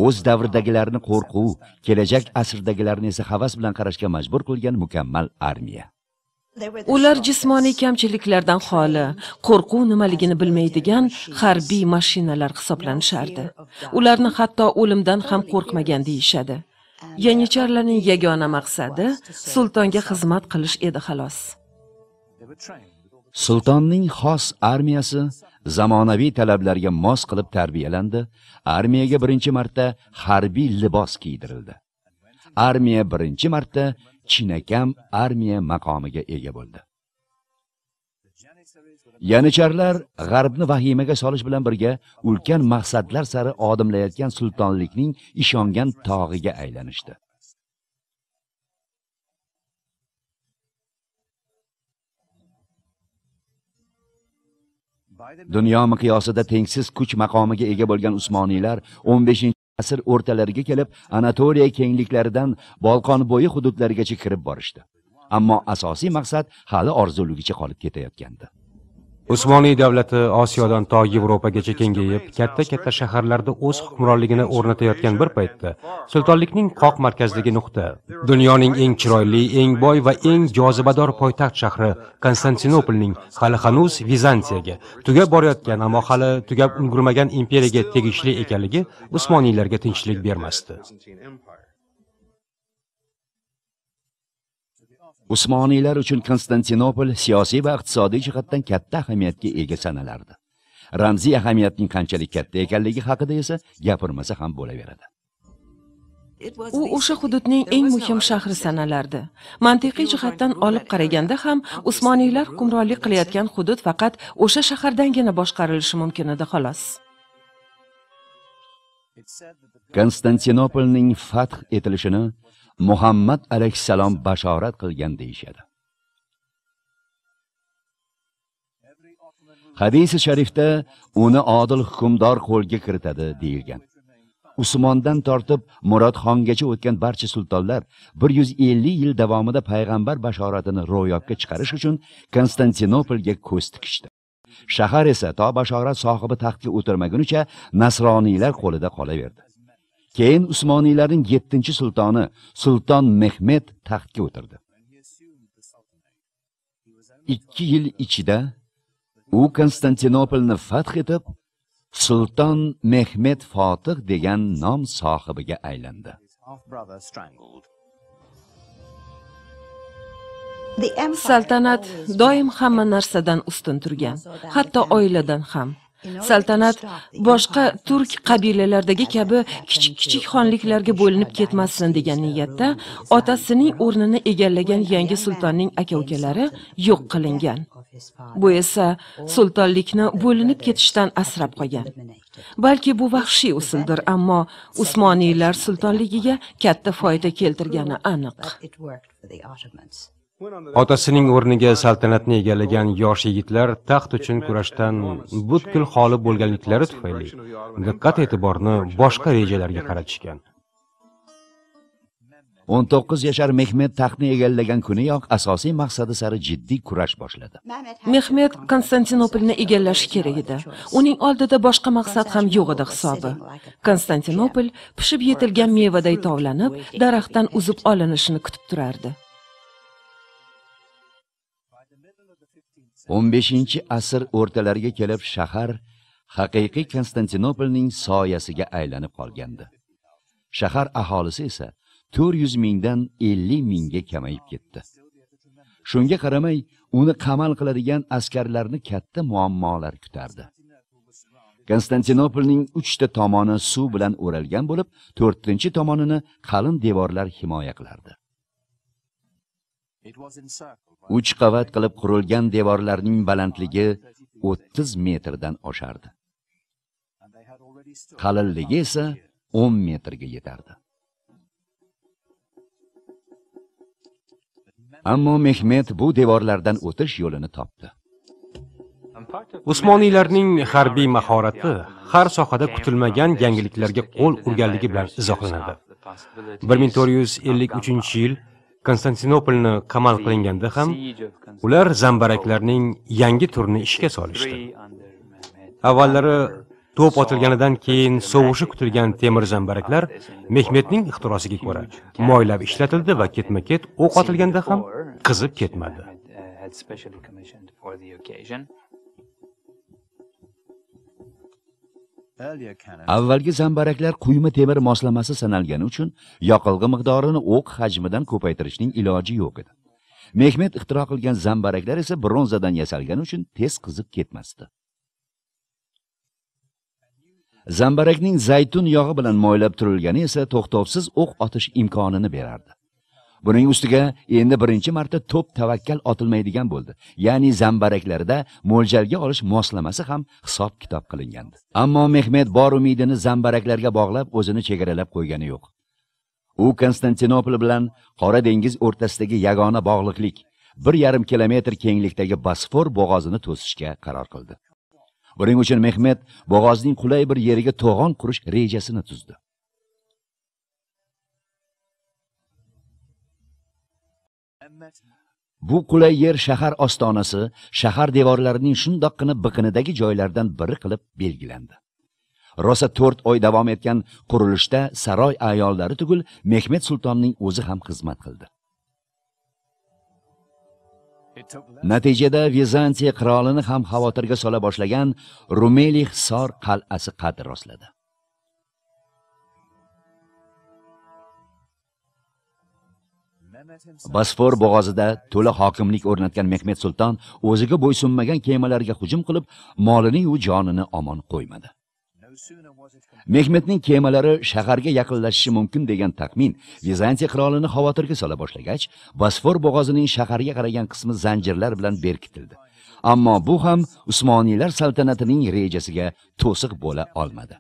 S1: O'z davridagilarni qo'rquv, kelajak asrdagilarni esa havas bilan qarashga majbur qilgan mukammal armiya.
S2: Ular jismoniy kamchiliklardan xoli, qo'rquv nimaligini bilmaydigan harbiy mashinalar hisoblanishardi. Ularni hatto o'limdan ham qo'rqmagan deyishadi. Yanicharlarning yagona maqsadi sultonga xizmat qilish edi xolos.
S1: Sultonning xos armiyasi zamonaviy talablarga mos qilib tarbiyalandi. Armiyaga birinchi marta harbiy libos kiydirildi. Armiya birinchi marta chinakam armiya maqomiga ega bo'ldi. Yanicharlar g'arbni vahimaga solish bilan birga ulkan maqsadlar sari odimlayotgan sultonlikning ishongan tog'iga aylanishdi. Dunyo miqyosida tengsiz kuch maqomiga ega bo'lgan Usmoniylar 15-asr o'rtalariga kelib Anatoliya kengliklaridan Bolqon bo'yi hududlarigacha kirib borishdi. Ammo asosiy maqsad hali orzuligicha qolib ketayotgandi.
S3: Usmoniy davlati Osiyodan to Yevropagacha kengayib, katta-katta shaharlarda o'z hukmronligini o'rnatayotgan bir paytda sultonlikning qoq markazidagi nuqta, dunyoning eng chiroyli, eng boy va eng jozibador poytaxt shahri Konstantinopolning hali hanuz Vizantiyaga tugab borayotgan, ammo hali tugab ulgurmagan imperiyaga tegishli ekanligi Usmoniylarga tinchlik bermasdi.
S1: Usmoniylar uchun Konstantinopol siyosiy va iqtisodiy jihatdan katta ahamiyatga ega sanalardi. Ramziy ahamiyatning qanchalik katta ekanligi haqida esa gapirmasa ham bo'laveradi.
S2: U o'sha hududning eng muhim shahri sanalardi. Mantiqiy jihatdan olib qaraganda ham Usmoniylar hukmronlik qilayotgan hudud faqat o'sha shahardangina boshqarilishi mumkin edi xolos.
S1: Konstantinopolning fath etilishini Muhammad alayhissalom bashorat qilgan deyishadi. Hadisi sharifda uni odil hukmdor qo'lga kiritadi deyilgan. Usmondan tortib Murod xongacha o'tgan barcha sultonlar 150 yil davomida payg'ambar bashoratini ro'yobga chiqarish uchun Konstantinopolga ko'z tikishdi. Shahar esa to bashorat sohibi taxtga o'tirmagunicha nasroniylar qo'lida qolaverdi. Keyin Usmoniylarning 7-sultoni Sulton Mehmed taxtga o'tirdi. 2 yil ichida u Konstantinopolni fath etib, Sulton Mehmed Fotih degan nom sohibiga aylandi.
S2: Saltanat doim hamma narsadan ustun turgan, hatto oiladan ham. Saltanat boshqa turk qabilalaridagi kabi kichik-kichik xonliklarga bo'linib ketmasin degan niyatda otasining o'rnini egallagan yangi sultonning aka-ukalari yo'q qilingan. Bu esa sultonlikni bo'linib ketishdan asrab qolgan. Balki bu vahshiy usuldir, ammo Usmoniylar sultonligiga katta foyda keltirgani aniq.
S3: Otasining o'rniga saltanatni egallagan yosh yigitlar taxt uchun kurashdan butkul xoli bo'lganliklari tufayli diqqat-e'tiborni boshqa rejalarga qaratishgan.
S1: 19 yashar Mehmet taxtni egallagan kuniyoq asosiy maqsadi sari jiddiy kurash boshladi.
S2: Mehmet Konstantinopolni egallashi kerak edi. Uning oldida boshqa maqsad ham yo'q edi hisobi. Konstantinopol pishib yetilgan mevaday tovlanib, daraxtdan uzib olinishini kutib turardi.
S1: 15-asr o'rtalariga kelib shahar haqiqiy Konstantinopolning soyasiga aylanib qolgandi. Shahar aholisi esa 400 mingdan 50 mingga kamayib ketdi. Shunga qaramay, uni qamal qiladigan askarlarni katta muammolar kutardi. Konstantinopolning 3 ta tomoni suv bilan o'ralgan bo'lib, 4-tomonini qalin devorlar himoya qilardi. 3 qavat qilib qurilgan devorlarning balandligi 30 metrdan oshardi. Qalinligi esa 10 metrga yetardi. Ammo Mehmet bu devorlardan o'tish yo'lini topdi.
S3: Usmoniylarning harbiy mahorati har sohada kutilmagan yangiliklarga qo'l urganligi bilan izohlanadi. 1453-yil Konstantinopolni qamal qilinganda ham ular zambaraklarning yangi turini ishga solishdi. Avvallari to'p otilganidan keyin sovushi kutilgan temir zambaraklar Mehmetning ixtirosiga ko'ra moylab ishlatildi va ketma-ket o'q otilganda ham qizib ketmadi.
S1: Avvalgi zambaraklar quyma temir moslamasi sanalgani uchun yoqilg'i miqdorini o'q hajmidan ko'paytirishning iloji yo'q edi. Mehmet ixtiro qilgan zambaraklar esa bronzadan yasalgani uchun tez qizib ketmasdi. Zambarakning zaytun yog'i bilan moylab turilgani esa to'xtovsiz o'q otish imkonini berardi. Buning ustiga endi birinchi marta to'p tavakkal otilmaydigan bo'ldi. Ya'ni zambaraklarda mo'ljalga olish moslamasi ham hisob-kitob qilingandi. Ammo Mehmet bor umidini zambaraklarga bog'lab o'zini chegaralab qo'ygani yo'q. U Konstantinopol bilan Qora dengiz o'rtasidagi yagona bog'liqlik 1,5 kilometr kenglikdagi Bosfor bo'g'ozini to'sishga qaror qildi. Buning uchun Mehmet bo'g'ozning qulay bir yeriga to'g'on qurish rejasini tuzdi. Bu qulay yer shahar ostonasi, shahar devorlarining shundoqqina biqinidagi joylardan biri qilib belgilandi. Rosa 4 oy davom etgan qurilishda saroy ayollari tugul Mehmet sultonning o'zi ham xizmat qildi. Natijada Vizantiya qirolini ham xavotirga sola boshlagan Rumeli Hisor qal'asi qad rostladi. Bosfor bo'g'ozida to'la hokimlik o'rnatgan Mehmet sulton o'ziga bo'ysunmagan kemalarga hujum qilib, molining u jonini omon qo'ymadi. Mehmetning kemalari shaharga yaqinlashishi mumkin degan taxmin Vizantiya qirolini xavotirga sola boshlagach, Bosfor bo'g'ozining shaharga qaragan qismi zanjirlar bilan berkitildi. Ammo bu ham Usmoniylar saltanatining rejasiga to'siq bo'la olmadi.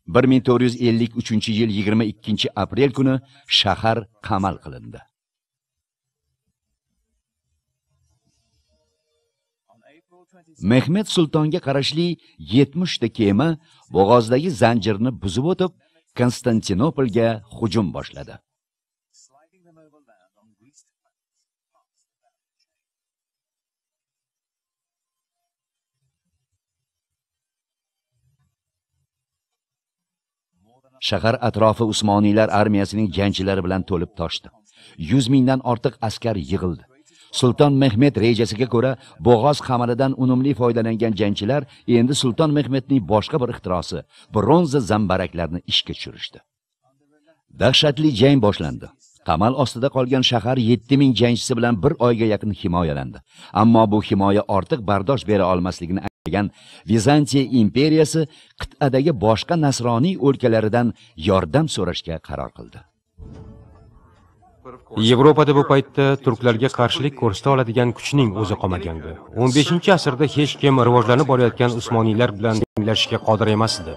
S1: ...1453-yil 22 aprel kuni shahar qamal qilindi. Mehmet sultonga qarashli 70 ta kema bo'g'ozdagi zanjirni buzib o'tib, Konstantinopolga hujum boshladi. Shahar atrofi Usmoniylar armiyasining jangchilari bilan to'lib toshdi. 100 mingdan ortiq askar yig'ildi. Sulton Mehmet rejasiga ko'ra, bo'g'oz qamalidan unumli foydalangan jangchilar endi Sulton Mehmetning boshqa bir ixtirosi, bronza zambaraklarni ishga tushirishdi. Dahshatli jang boshlandi. Qamal ostida qolgan shahar 7000 jangchisi bilan bir oyga yaqin himoyalandi. Ammo bu himoya ortiq bardosh bera olmasligini anglagan Vizantiya imperiyasi qit'adagi boshqa nasroniy o'lkalaridan yordam so'rashga qaror qildi.
S3: Yevropada bu paytda turklarga qarshilik ko'rsata oladigan kuchning o'zi qolmagandi. 15-asrda hech kim rivojlanib borayotgan Usmoniylar bilan tenglashishga qodir emas edi.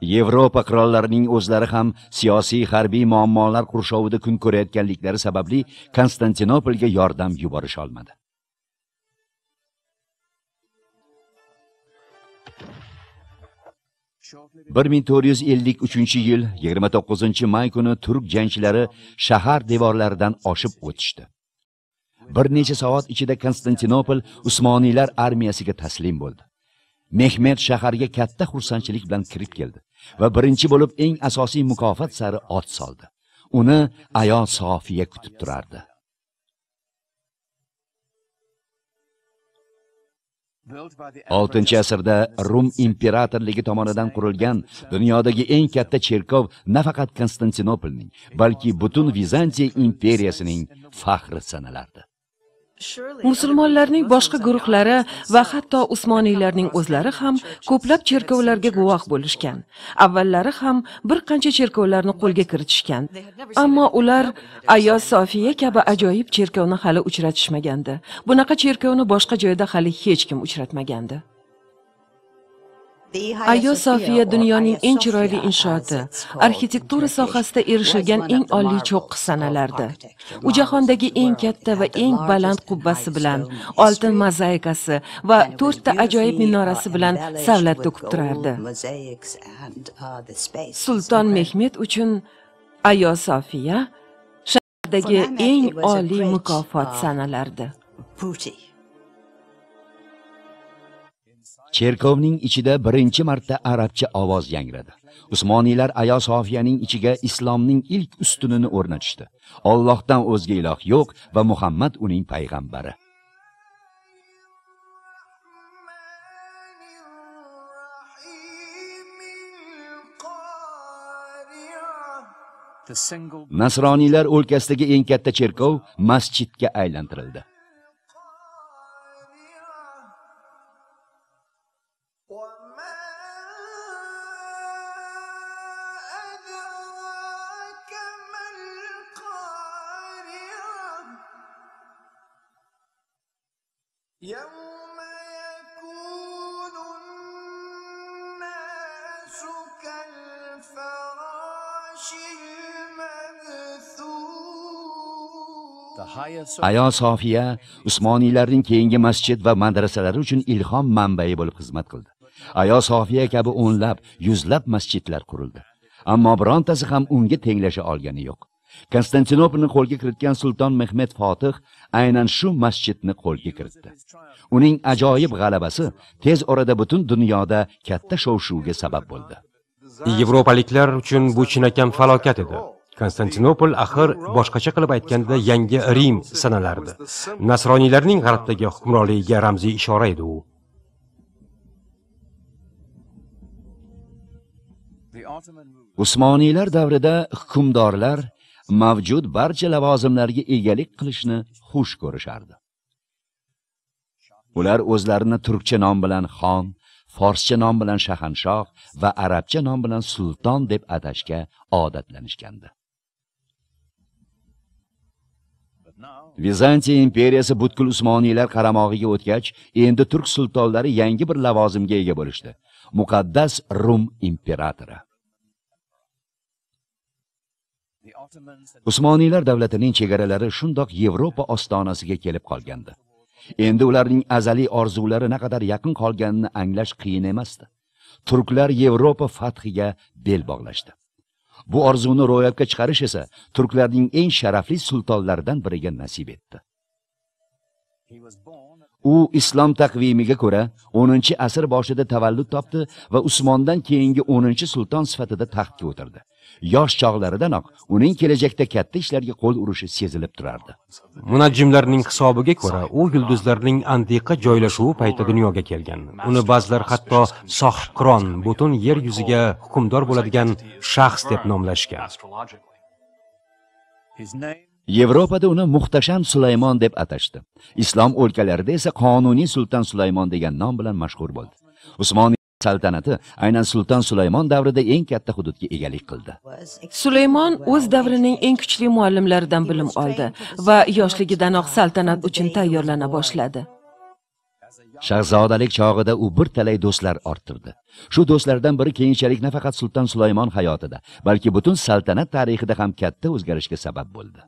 S1: Yevropa qirollarining o'zlari ham siyosiy harbiy muammolar qurshovida kun ko'rayotganliklari sababli Konstantinopolga yordam yuborisha olmadi. 1453-yil 29-may kuni turk jangchilari shahar devorlaridan oshib o'tishdi. Bir necha soat ichida Konstantinopol Usmoniylar armiyasiga taslim bo'ldi. Mehmet shaharga katta xursandchilik bilan kirib keldi va birinchi bo'lib eng asosiy mukofot sari ot soldi. Uni Ayo Sofiya kutib turardi. 6-asrda Rum imperatorligi tomonidan qurilgan dunyodagi eng katta cherkov nafaqat Konstantinopolning, balki butun Vizantiya imperiyasining faxri sanalardi.
S2: Musulmonlarning boshqa guruhlari va hatto Usmoniylarning o'zlari ham ko'plab cherkovlarga guvoh bo'lishgan. Avvallari ham bir qancha cherkovlarni qo'lga kiritishgan. Ammo ular Ayo Sofiya kabi ajoyib cherkovni hali uchratishmagandi. Bunaqa cherkovni boshqa joyda hali hech kim uchratmagandi. Ayo Sofiya dunyoning eng chiroyli inshooti, arxitektura sohasida erishilgan eng oliy cho'qqi sanalardi. U jahondagi eng katta va eng baland qubbasi bilan, oltin mozaikasi va 4 ta ajoyib minorasi bilan savlat to'kib turardi. Sulton Mehmet uchun Ayo Sofiya shahardagi eng oliy mukofot sanalardi.
S1: Cherkovning ichida birinchi marta arabcha ovoz yangradi. Usmoniylar Ayo Sofiyaning ichiga islomning ilk ustunini o'rnatishdi. Allohdan o'zga iloh yo'q va Muhammad uning payg'ambari. Nasroniylar o'lkasidagi eng katta cherkov masjidga aylantirildi.
S6: يوم يكون الناس كالفراش المبثوث.
S1: Ayo Sofiya Usmoniylarning keyingi masjid va madrasalari uchun ilhom manbai bo'lib xizmat qildi. Ayo Sofiya kabi o'nlab, yuzlab masjidlar qurildi. Ammo birontasi ham unga tenglasha olgani yo'q. Konstantinopolni qo'lga kiritgan Sulton Mehmet Fotih aynan shu masjidni qo'lga kiritdi. Uning ajoyib g'alabasi tez orada butun dunyoda katta shov-shuvga sabab bo'ldi.
S3: Yevropaliklar uchun bu chinakam falokat edi. Konstantinopol axir boshqacha qilib aytganda yangi Rim sanalardi. Nasroniylarning g'arbdagi hukmronligiga ramziy ishora edi u.
S1: Usmoniylar davrida hukmdorlar mavjud barcha lavozimlarga egalik qilishni xush ko'rishardi. Ular o'zlarini turkcha nom bilan xon, forscha nom bilan shahanshoh va arabcha nom bilan sulton deb atashga odatlanishgandi. Vizantiya imperiyasi butkul Usmoniylar qaramog'iga o'tgach, endi turk sultonlari yangi bir lavozimga ega bo'lishdi. Muqaddas Rum imperatori. Usmoniylar davlatining chegaralari shundoq Yevropa ostonasiga kelib qolgandi. Endi ularning azaliy orzulari naqadar yaqin qolganini anglash qiyin emasdi. Turklar Yevropa fathiga bel bog'lashdi. Bu orzuni ro'yobga chiqarish esa turklarning eng sharafli sultonlaridan biriga nasib etdi. U islom taqvimiga ko'ra 10-asr boshida tavallud topdi va Usmondan keyingi 10-sulton sifatida taxtga o'tirdi. Yosh chog'laridanoq uning kelajakda katta ishlarga qo'l urishi sezilib turardi.
S3: Munajjimlarning hisobiga ko'ra, u yulduzlarning antiqa joylashuvi payti dunyoga kelgan. Uni ba'zilar hatto sohibqiron, butun yer yuziga hukmdor bo'ladigan shaxs deb nomlashgan.
S1: Yevropada uni Muhtasham Sulaymon deb atashdi. Islom o'lkalarida esa Qonuniy Sulton Sulaymon degan nom bilan mashhur bo'ldi. Usmoniy saltanati aynan Sulton Sulaymon davrida eng katta hududga egalik qildi.
S2: Sulaymon o'z davrining eng kuchli muallimlaridan bilim oldi va yoshligidanoq saltanat uchun tayyorlana boshladi.
S1: Shahzodalik chog'ida u bir talay do'stlar orttirdi. Shu do'stlardan biri keyinchalik nafaqat Sulton Sulaymon hayotida, balki butun saltanat tarixida ham katta o'zgarishga sabab bo'ldi.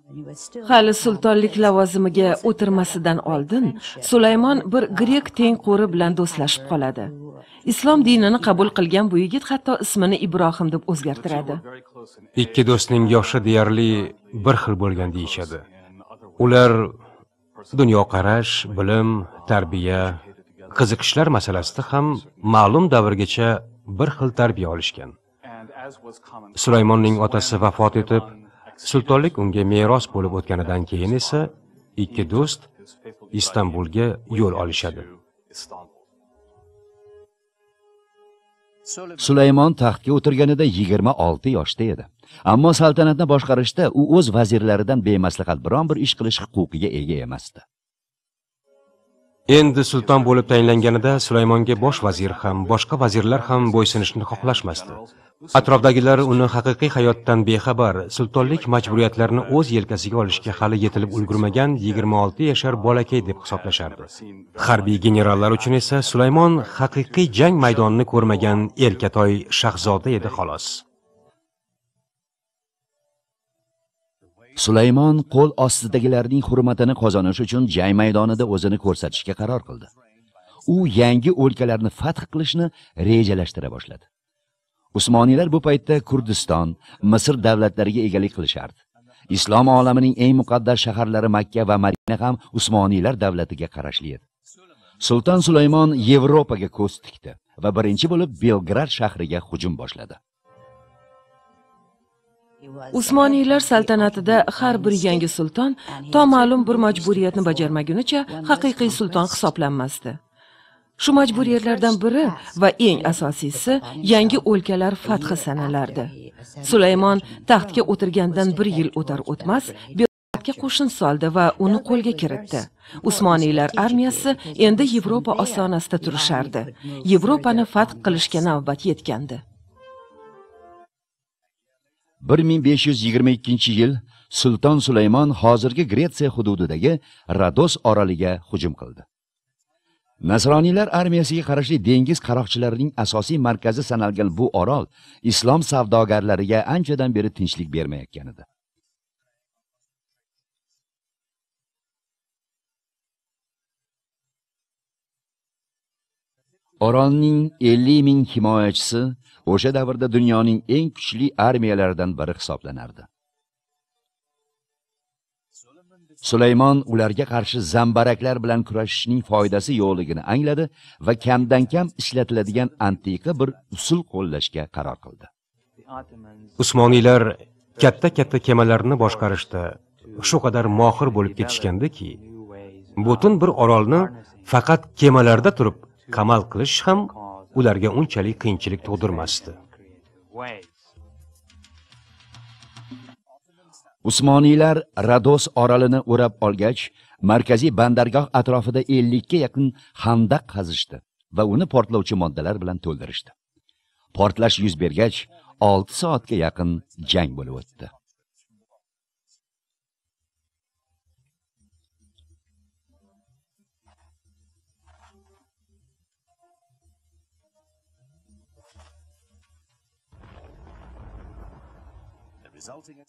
S2: Hali sultonlik lavozimiga o'tirmasidan oldin Sulaymon bir grek tengqo'ri bilan do'stlashib qoladi. Islom dinini qabul qilgan bu yigit hatto ismini Ibrohim deb o'zgartiradi.
S3: Ikki do'stning yoshi deyarli bir xil bo'lgan deyishadi. Ular dunyoqarash, bilim, tarbiya, qiziqishlar masalasida ham ma'lum davrgacha bir xil tarbiya olishgan. Sulaymonning otasi vafot etib, sultonlik unga meros bo'lib o'tganidan keyin esa ikki do'st Istanbulga yo'l olishadi.
S1: Sulaymon taxtga o'tirganida 26 yoshda edi. Ammo saltanatni boshqarishda u o'z vazirlaridan bemaslahat biron bir ish qilish huquqiga ega emasdi.
S3: Endi sulton bo'lib tayinlanganida Sulaymonga bosh vazir ham, boshqa vazirlar ham bo'ysunishni xohlashmasdi. Atrofdagilar uni haqiqiy hayotdan bexabar, sultonlik majburiyatlarini o'z yelkasiga olishga hali yetilib ulgurmagan 26 yashar bolakay deb hisoblashardi. Harbiy generallar uchun esa Sulaymon haqiqiy jang maydonini ko'rmagan erkatoy shahzoda edi xolos.
S1: Sulaymon qo'l ostidagilarning hurmatini qozonish uchun jang maydonida o'zini ko'rsatishga qaror qildi. U yangi o'lkalarni fath qilishni rejalashtira boshladi. Usmoniylar bu paytda Kurdiston, Misr davlatlariga egalik qilishardi. Islom olamining eng muqaddas shaharlari Makka va Madina ham Usmoniylar davlatiga qarashli edi. Sulton Sulaymon Yevropaga ko'z tikdi va birinchi bo'lib Belgrad shahriga hujum boshladi.
S2: Usmoniylar saltanatida har bir yangi sulton to ma'lum bir majburiyatni bajarmagunicha haqiqiy sulton hisoblanmasdi. Shu majburiyatlardan biri va eng asosiysi yangi o'lkalar fathi sanalardi. Sulaymon taxtga o'tirgandan bir yil o'tar o'tmas Belgradga qo'shin soldi va uni qo'lga kiritdi. Usmoniylar armiyasi endi Yevropa ostonasida turishardi. Yevropani fath qilishga navbat yetgandi.
S1: 1522-yil Sulton Sulaymon hozirgi Gretsiya hududidagi Rodos oroliga hujum qildi. Nasroniylar armiyasiga qarashli dengiz qaroqchilarining asosiy markazi sanalgan bu orol islom savdogarlariga anchadan beri tinchlik bermayotgan edi. Orolning 50 ming himoyachisi o'sha davrda dunyoning eng kuchli armiyalaridan biri hisoblanardi. Sulaymon ularga qarshi zambaraklar bilan kurashishning foydasi yo'qligini angladi va kamdan-kam ishlatiladigan antiqa bir usul qo'llashga qaror qildi.
S3: Usmoniylar katta-katta kemalarni boshqarishda shu qadar mohir bo'lib ketishgandiki, butun bir orolni faqat kemalarda turib qamal qilish ham ularga unchalik qiyinchilik tug'dirmasdi.
S1: Usmoniylar Rodos orolini o'rab olgach, markaziy bandargoh atrofida 50 ga yaqin xandaq qazishdi va uni portlovchi moddalar bilan to'ldirishdi. Portlash yuz bergach, 6 soatga yaqin jang bo'lib o'tdi.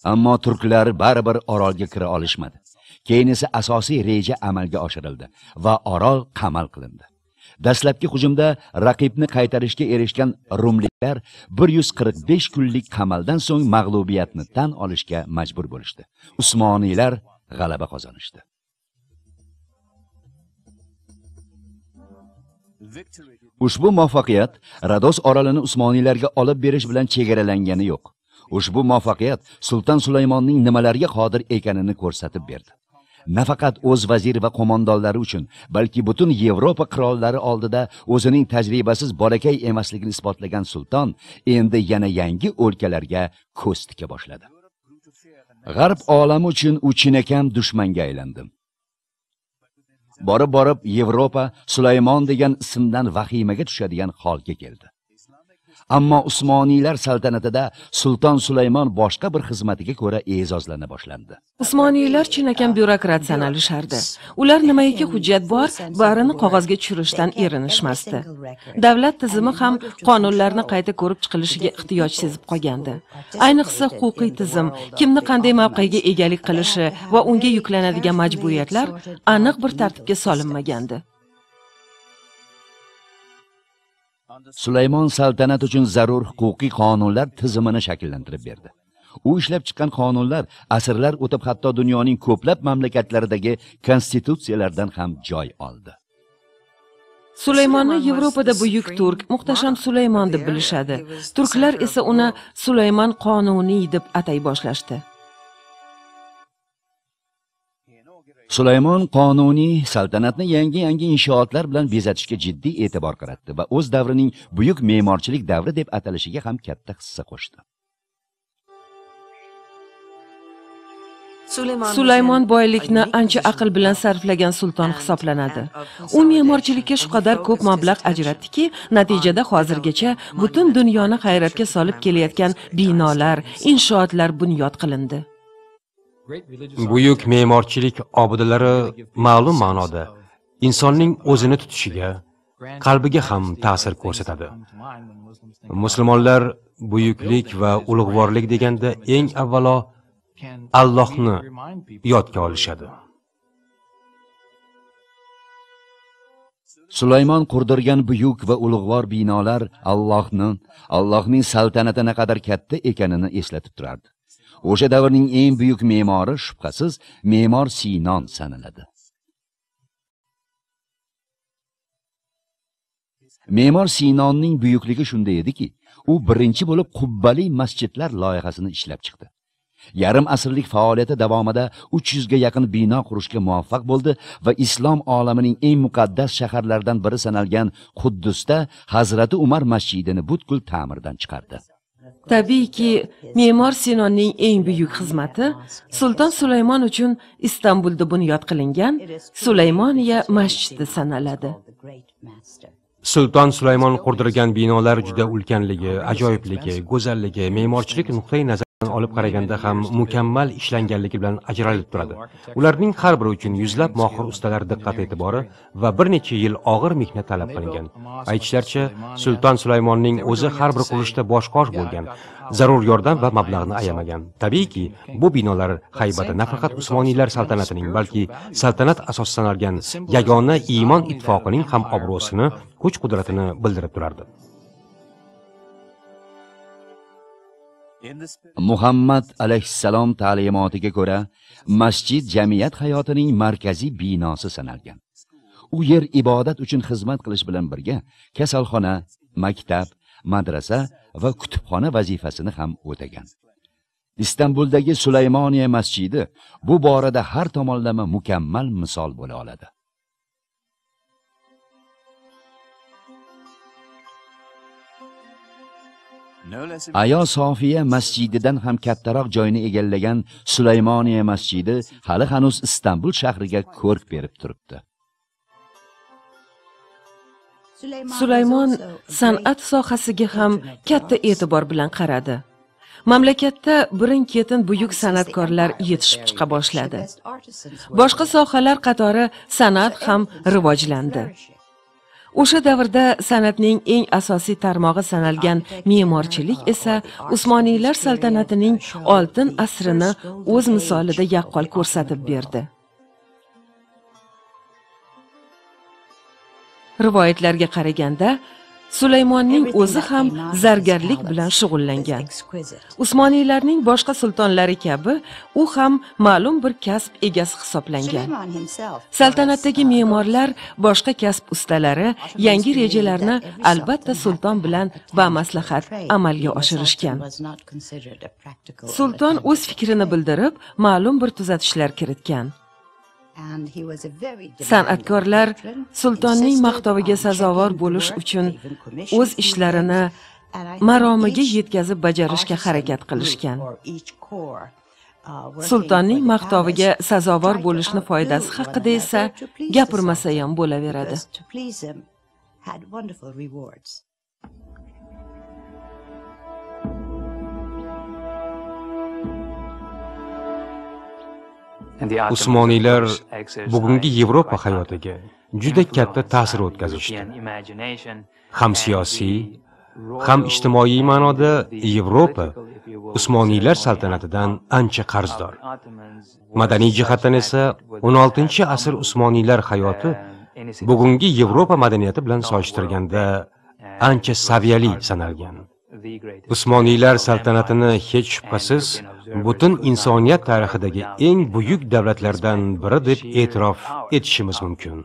S1: Ammo turklar baribir orolga kira olishmadi. Keyin esa asosiy reja amalga oshirildi va orol qamal qilindi. Dastlabki hujumda raqibni qaytarishga erishgan rumliklar 145 kunlik qamaldan so'ng mag'lubiyatni tan olishga majbur bo'lishdi. Usmoniylar g'alaba qozonishdi. Ushbu muvaffaqiyat Rodos orolini Usmoniylarga olib berish bilan chegaralangani yo'q. Ushbu muvaffaqiyat Sulton Sulaymonning nimalarga qodir ekanini ko'rsatib berdi. Nafaqat o'z vazir va qo'mondonlari uchun, balki butun Yevropa qirollari oldida o'zining tajribasiz bolakay emasligini isbotlagan sulton endi yana yangi o'lkalarga ko'z tika boshladi. G'arb olami uchun u chinakam dushmanga aylandi. Borib-borib Yevropa Sulaymon degan ismdan vahimaga tushadigan holga keldi. Ammo Usmoniylar saltanatida Sulton Sulaymon boshqa bir xizmatiga ko'ra e'zozlana boshlandi.
S2: Usmoniylar chinakam byurokrat sanalishardi. Ular nimaiki hujjat bor, barini qog'ozga tushirishdan erinishmasdi. Davlat tizimi ham qonunlarni qayta ko'rib chiqilishiga ehtiyoj sezib qolgandi. Ayniqsa huquqiy tizim, kimni qanday mavqega egalik qilishi va unga yuklanadigan majburiyatlar aniq bir tartibga solinmagandi.
S1: Sulaymon saltanat uchun zarur huquqiy qonunlar tizimini shakllantirib berdi. U ishlab chiqqan qonunlar asrlar o'tib hatto dunyoning ko'plab mamlakatlaridagi konstitutsiyalardan ham joy oldi.
S2: Sulaymonni Yevropada buyuk turk, muhtasham Sulaymon deb bilishadi. Turklar esa uni Sulaymon Qonuniy deb atay boshlashdi.
S1: Sulaymon Qonuniy saltanatni yangi-yangi inshootlar bilan bezatishga jiddiy e'tibor qaratdi va o'z davrining buyuk me'morchilik davri deb atalishiga ham katta hissa qo'shdi.
S2: Sulaymon boylikni ancha aql bilan sarflagan sulton hisoblanadi. U me'morchilikka shu qadar ko'p mablag' ajratdiki, natijada hozirgacha butun dunyoni hayratga solib kelayotgan binolar, inshootlar bunyod qilindi.
S3: Buyuk me'morchilik obidalari ma'lum ma'noda insonning o'zini tutishiga, qalbiga ham ta'sir ko'rsatadi. Musulmonlar buyuklik va ulug'vorlik deganda eng avvalo Allohni yodga olishadi.
S1: Sulaymon qurdirgan buyuk va ulug'vor binolar Allohning saltanati naqadar katta ekanini eslatib turardi. O'sha davrning eng buyuk me'mori shubhasiz me'mor Sinon sanaladi. Me'mor Sinonning buyukligi shunda ediki, u birinchi bo'lib qubbali masjidlar loyihasini ishlab chiqdi. Yarim asrlik faoliyati davomida 300 ga yaqin bino qurishga muvaffaq bo'ldi va islom olamining eng muqaddas shaharlaridan biri sanalgan Quddusda Hazrati Umar masjidini butkul ta'mirdan chiqardi.
S2: Tabiiyki, me'mor Sinonning eng buyuk xizmati Sulton Sulaymon uchun Istanbulda bunyod qilingan Sulaymoniya masjidi sanaladi.
S3: Sulton Sulaymon qurdirgan binolar juda ulkanligi, ajoyibligi, go'zalligi, me'morchilik nuqtai nazaridan olib qaraganda ham mukammal ishlanganligi bilan ajralib turadi. Ularning har biri uchun yuzlab mohir ustalar diqqat e'tibori va bir necha yil og'ir mehnat talab qilingan. Aytishlaricha, Sulton Sulaymonning o'zi har bir qurilishda boshqosh bo'lgan, zarur yordam va mablag'ni ayamagan. Tabiiyki, bu binolar haybati nafaqat Usmoniylar saltanatining, balki saltanat asosi sanalgan yagona iymon ittifoqining ham obro'sini, kuch-qudratini bildirib turardi.
S1: Muhammad alayhissalom ta'limotiga ko'ra, masjid jamiyat hayotining markaziy binosi sanalgan. U yer ibodat uchun xizmat qilish bilan birga kasalxona, maktab, madrasa va kutubxona vazifasini ham o'tagan. Istanbuldagi Sulaymoniya masjidi bu borada har tomonlama mukammal misol bo'la oladi. Ayo Sofiya masjididan ham kattaroq joyni egallagan Sulaymoniya masjidi hali hanuz Istanbul shahriga ko'rk berib turibdi.
S2: Sulaymon san'at sohasiga ham katta e'tibor bilan qaradi. Mamlakatda birin-ketin buyuk san'atkorlar yetishib chiqa boshladi. Boshqa sohalar qatori san'at ham rivojlandi. O'sha davrda san'atning eng asosiy tarmog'i sanalgan me'morchilik esa Usmoniylar saltanatining oltin asrini o'z misolida yaqqol ko'rsatib berdi. Rivoyatlarga qaraganda, Sulaymonning o'zi ham zargarlik bilan shug'ullangan. Usmoniylarning boshqa sultonlari kabi u ham ma'lum bir kasb egasi hisoblangan. Saltanatdagi me'morlar, boshqa kasb ustalari yangi rejalarni albatta sulton bilan bamaslahat amalga oshirishgan. Sulton o'z fikrini bildirib, ma'lum bir tuzatishlar kiritgan. San'atkorlar sultonning maqtoviga sazovor bo'lish uchun o'z ishlarini maromiga yetkazib bajarishga harakat qilishgan. Sultonning maqtoviga sazovor bo'lishni foydasi haqida esa gapirmasa ham bo'laveradi.
S3: Usmoniylar bugungi Yevropa hayotiga juda katta ta'sir o'tkazishdi. Ham siyosiy, ham ijtimoiy ma'noda Yevropa Usmoniylar saltanatidan ancha qarzdor. Madaniy jihatdan esa 16-asr Usmoniylar hayoti bugungi Yevropa madaniyati bilan solishtirganda ancha saviyali sanalgan. Usmoniylar saltanatini hech shubhasiz butun insoniyat tarixidagi eng buyuk davlatlardan biri deb e'tirof etishimiz mumkin.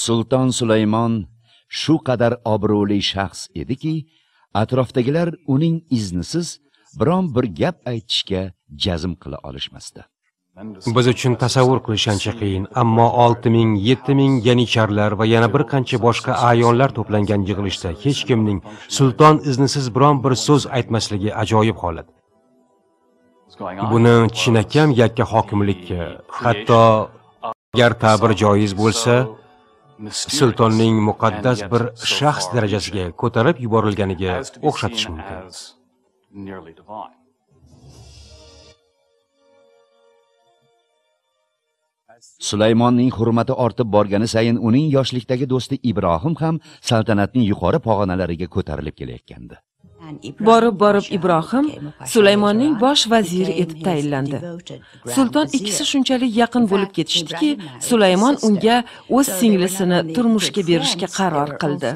S1: Sulton Sulaymon shu qadar obro'li shaxs ediki, atrofdagilar uning iznisiz biron bir gap aytishga jazm qila olishmasdi.
S3: Biz uchun tasavvur qilish ancha qiyin, ammo 6000, 7000 yanicharlar va yana bir qancha boshqa a'yonlar to'plangan yig'ilishda hech kimning sulton iznisiz biron bir so'z aytmasligi ajoyib holat. Buni chinakam yakka hokimlikka, hatto agar ta'bir joiz bo'lsa, sultonning muqaddas bir shaxs darajasiga ko'tarib yuborilganiga o'xshatish mumkin.
S1: Sulaymonning hurmati ortib borgani sayin uning yoshlikdagi do'sti Ibrohim ham saltanatning yuqori pog'onalariga ko'tarilib kelayotgandi.
S2: Borib-borib Ibrohim Sulaymonning bosh vaziri etib tayinlandi. Sulton ikkisi shunchalik yaqin bo'lib ketishdiki, Sulaymon unga o'z singlisini turmushga berishga qaror qildi.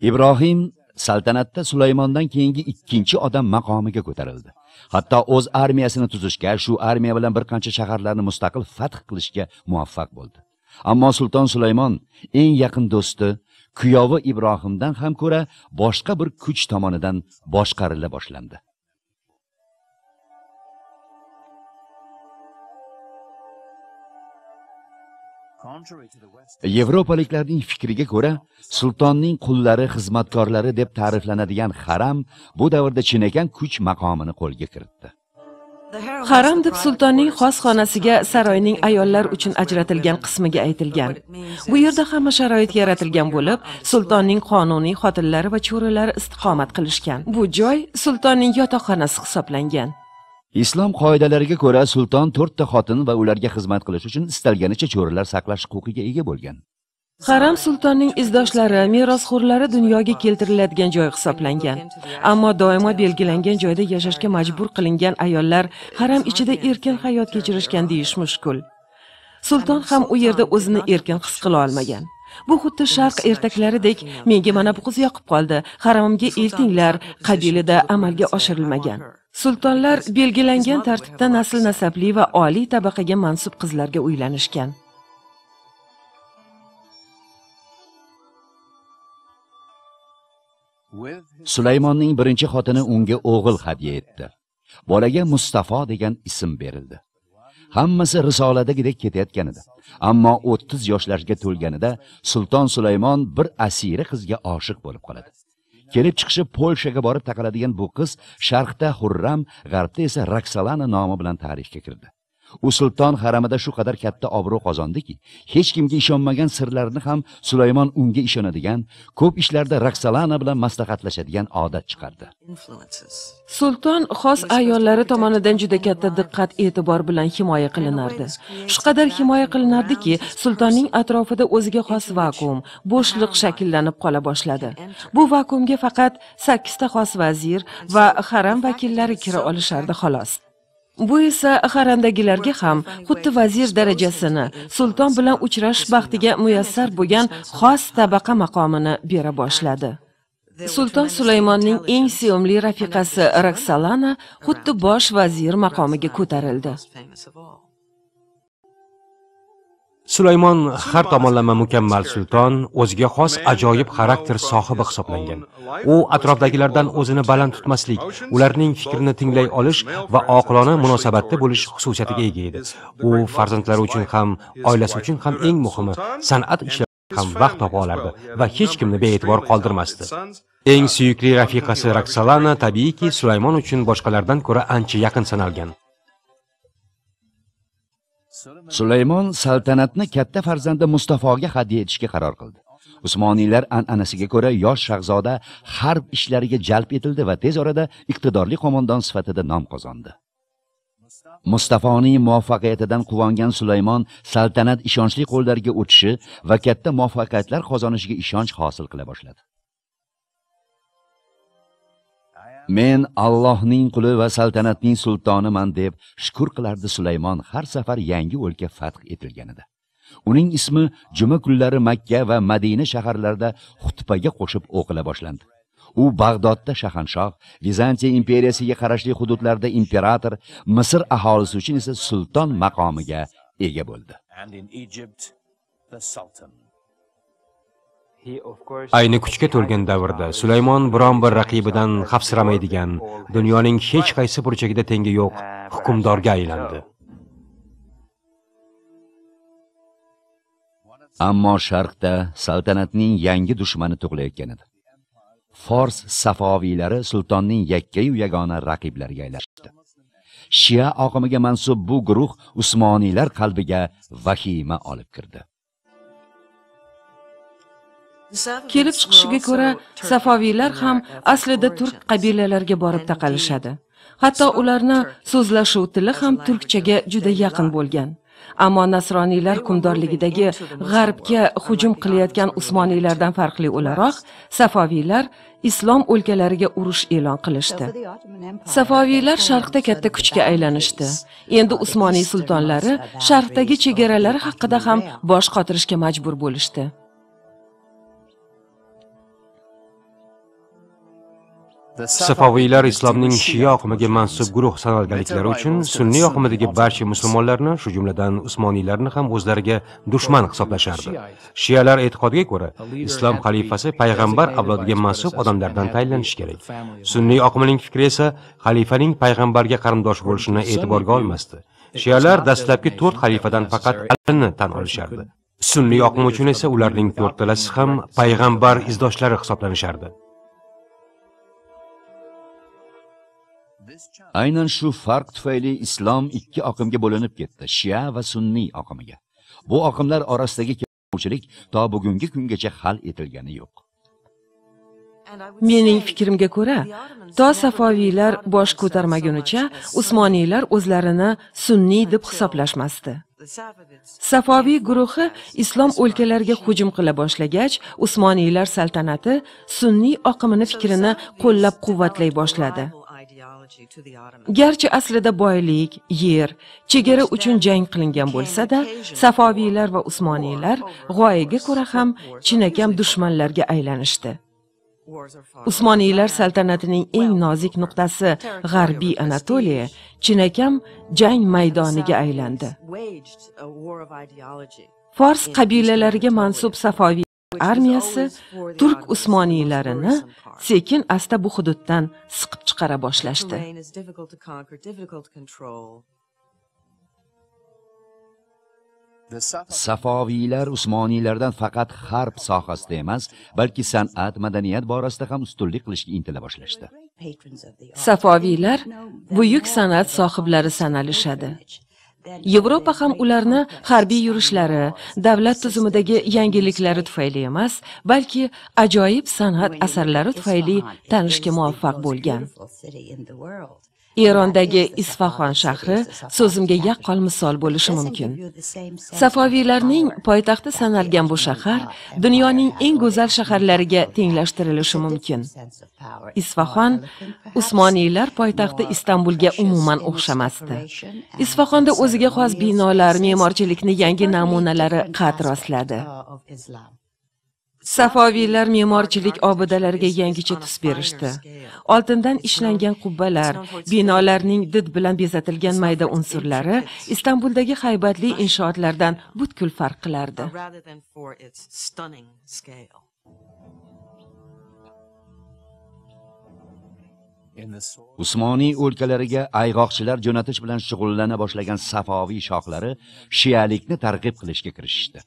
S1: Ibrohim saltanatda Sulaymondan keyingi ikkinchi odam maqomiga ko'tarildi. Hatto o'z armiyasini tuzishga, shu armiya bilan bir qancha shaharlarni mustaqil fath qilishga muvaffaq bo'ldi. Ammo Sulton Sulaymon eng yaqin do'sti, kuyovi Ibrohimdan ham ko'ra boshqa bir kuch tomonidan boshqarila boshlandi. Yevropaliklarning fikriga ko'ra, sultonning qullari, xizmatkorlari deb ta'riflanadigan haram bu davrda chinakam kuch maqomini qo'lga kiritdi.
S2: Haram deb sultonning xos xonasiga saroyning ayollar uchun ajratilgan qismiga aytilgan. Bu yerda hamma sharoit yaratilgan bo'lib, sultonning qonuniy xotinlari va cho'rilari istiqomat qilishgan. Bu joy sultonning yotoqxonasi hisoblangan.
S1: Islom qoidalariga ko'ra sulton 4 ta xotin va ularga xizmat qilish uchun istalganicha cho'rilar saqlash huquqiga ega bo'lgan.
S2: Haram sultonning izdoshlari, merosxo'rlari dunyoga keltiriladigan joy hisoblangan. Ammo doimo belgilangan joyda yashashga majbur qilingan ayollar haram ichida erkin hayot kechirishgan deyish mushkul. Sulton ham u yerda o'zini erkin his qila olmagan. Bu xuddi sharq ertaklaridek menga mana bu qiz yoqib qoldi, haramimga eltinglar qabilida amalga oshirilmagan. Sultonlar belgilangan tartibda nasl-nasabli va oliy tabaqaga mansub qizlarga uylanishgan.
S1: Sulaymonning birinchi xotini unga o'g'il hadya etdi. Bolaga Mustafa degan ism berildi. Hammasi risoladagidek ketayotgan edi. Ammo 30 yoshlarga to'lganida Sulton Sulaymon bir asira qizga oshiq bo'lib qoladi. Kelib chiqishi Polshaga borib taqaladigan bu qiz sharqda Hurram, g'arbda esa Raksalana nomi bilan tarixga kirdi. U sulton haramida shu qadar katta obro' qozondiki, hech kimga ishonmagan sirlarini ham Sulaymon unga ishonadigan, ko'p ishlarda Raksalana bilan maslahatlashadigan odat chiqardi.
S2: Sulton xos ayollari tomonidan juda katta diqqat e'tibor bilan himoya qilinardi. Shu qadar himoya qilinardiki, sultonning atrofida o'ziga xos vakuum, bo'shliq shakllanib qola boshladi. Bu vakuumga faqat 8 ta xos vazir va haram vakillari kira olishardi xolos. Bu esa haramdagilarga ham xuddi vazir darajasini, sulton bilan uchrashish baxtiga muyassar bo'lgan xos tabaqa maqomini bera boshladi. Sulton Sulaymonning eng sevimli rafiqasi Raksalana xuddi bosh vazir maqomiga ko'tarildi.
S3: Sulaymon har tomonlama mukammal sulton, o'ziga xos ajoyib xarakter sohibi hisoblangan. U atrofdagilardan o'zini baland tutmaslik, ularning fikrini tinglay olish va oqilona munosabatda bo'lish xususiyatiga ega edi. U farzandlari uchun ham, oilasi uchun ham eng muhimi, san'at ishlari ham vaqt topa olardi va hech kimni bee'tibor qoldirmasdi. Eng suyukli rafiqasi Raksalana tabiiyki Sulaymon uchun boshqalardan ko'ra ancha yaqin sanalgan.
S1: Sulaymon saltanatni katta farzandi Mustafoga hadya etishga qaror qildi. Usmoniylar an'anasiga ko'ra yosh shahzoda harb ishlariga jalb etildi va tez orada iqtidorli qo'mondon sifatida nom qozondi. Mustafoning muvaffaqiyatidan quvongan Sulaymon saltanat ishonchli qo'llarga o'tishi va katta muvaffaqiyatlar qozonishiga ishonch hosil qila boshladi. Men Allohning quli va saltanatning sultoniman deb shukr qilardi Sulaymon har safar yangi o'lka fath etilganida. Uning ismi juma kunlari Makka va Madina shaharlarida xutbaga qo'shib o'qila boshlandi. U Bag'dodda shahanshoh, Vizantiya imperiyasiga qarashli hududlarda imperator, Misr aholisi uchun esa sulton maqomiga ega bo'ldi.
S3: Ayni kuchga to'lgan davrda Sulaymon biron bir raqibidan xavfsiramaydigan, dunyoning hech qaysi burchagida tengi yo'q hukmdorga aylandi.
S1: Ammo sharqda saltanatning yangi dushmani tug'ilayotgan edi. Fors safoviylari sultonning yakkayu yagona raqiblariga aylandi. Shia oqimiga mansub bu guruh Usmoniylar qalbiga vahima olib kirdi.
S2: Kelib chiqishiga ko'ra, safoviylar ham aslida turk qabilalariga borib taqalishadi. Hatto ularni so'zlashuv tili ham turkchaga juda yaqin bo'lgan. Ammo nasroniylar hukmdorligidagi g'arbga hujum qilayotgan Usmoniylardan farqli o'laroq, safoviylar islom o'lkalariga urush e'lon qilishdi. Safoviylar sharqda katta kuchga aylanishdi. Endi Usmoniy sultonlari sharqdagi chegaralari haqida ham bosh qotirishga majbur bo'lishdi.
S3: Safoviylar islomning shia oqimiga mansub guruh sanalganliklari uchun sunniy oqimidagi barcha musulmonlarni, shu jumladan Usmoniylarni ham o'zlariga dushman hisoblashardi. Shialar e'tiqodiga ko'ra, islom xalifasi payg'ambar avlodiga mansub odamlardan tayinlanishi kerak. Sunniy oqimining fikri esa xalifaning payg'ambarga qarindosh bo'lishini e'tiborga olmasdi. Shialar dastlabki 4 xalifadan faqat Alini tan olishardi. Sunniy oqim uchun esa ularning to'rttalasi ham payg'ambar izdoshlari hisoblanishardi.
S1: Aynan shu farq tufayli islom ikki oqimga bo'linib ketdi, shia va sunniy oqimiga. Bu oqimlar orasidagi kelishmovchilik to bugungi kungacha hal etilgani yo'q.
S2: Mening fikrimga ko'ra, to safoviylar bosh ko'tarmagunicha Usmoniylar o'zlarini sunniy deb hisoblashmasdi. Safoviy guruhi islom o'lkalariga hujum qila boshlagach, Usmoniylar saltanati sunniy oqimini fikrini qo'llab-quvvatlay boshladi. Garchi aslida boylik, yer, chegara uchun jang qilingan bo'lsa-da, Safoviylar va Usmoniylar g'oyaga ko'ra ham chinakam dushmanlarga aylanishdi. Usmoniylar saltanatining eng nozik nuqtasi G'arbiy Anatoliya chinakam jang maydoniga aylandi. Fors qabilalariga mansub Safoviy armiyasi turk Usmoniylarini sekin asta bu hududdan siqib chiqara boshlashdi.
S1: Safoviylar Usmoniylardan faqat harb sohasida emas, balki san'at, madaniyat borasida ham ustunlik qilishga intila boshlashdi.
S2: Safoviylar buyuk san'at sohiblari sanalishadi. Yevropa ham ularni harbiy yurishlari, davlat tuzumidagi yangiliklari tufayli emas, balki ajoyib san'at asarlari tufayli tanishga muvaffaq bo'lgan. Erondagi Isfahon shahri so'zimga yaqqol misol bo'lishi mumkin. Safoviylarning poytaxti sanalgan bu shahar dunyoning eng go'zal shaharlariga tenglashtirilishi mumkin. Isfahon Usmoniylar poytaxti Istanbulga umuman o'xshamasdi. Isfahonda o'ziga xos binolar, me'morchilikning yangi namunalari qad rostladi. Safoviylar me'morchilik obidalariga yangicha tus berishdi. Oltindan ishlangan qubbalar, binolarning did bilan bezatilgan mayda unsurlari Istanbuldagi haybatli inshootlardan butkul farq qilardi.
S1: Usmoniy o'lkalariga ayg'oqchilar jo'natish bilan shug'ullana boshlagan Safoviy shohlari shialikni targ'ib qilishga kirishdi.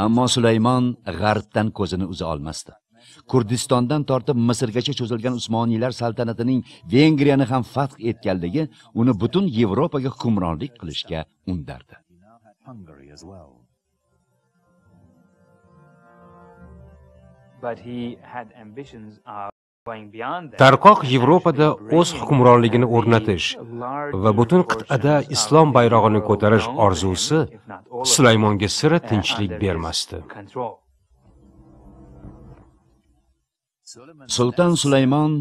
S1: Ammo Sulaymon g'arbdan ko'zini uza olmasdi. Kurdistondan tortib Misrgacha cho'zilgan Usmoniylar saltanatining Vengriyani ham fath etganligi uni butun Yevropaga hukmronlik qilishga undardi.
S3: Tarqoq Yevropada o'z hukmronligini o'rnatish va butun qit'ada islom bayrog'ini ko'tarish orzusi Sulaymonga sira tinchlik bermasdi.
S1: Sulton Sulaymon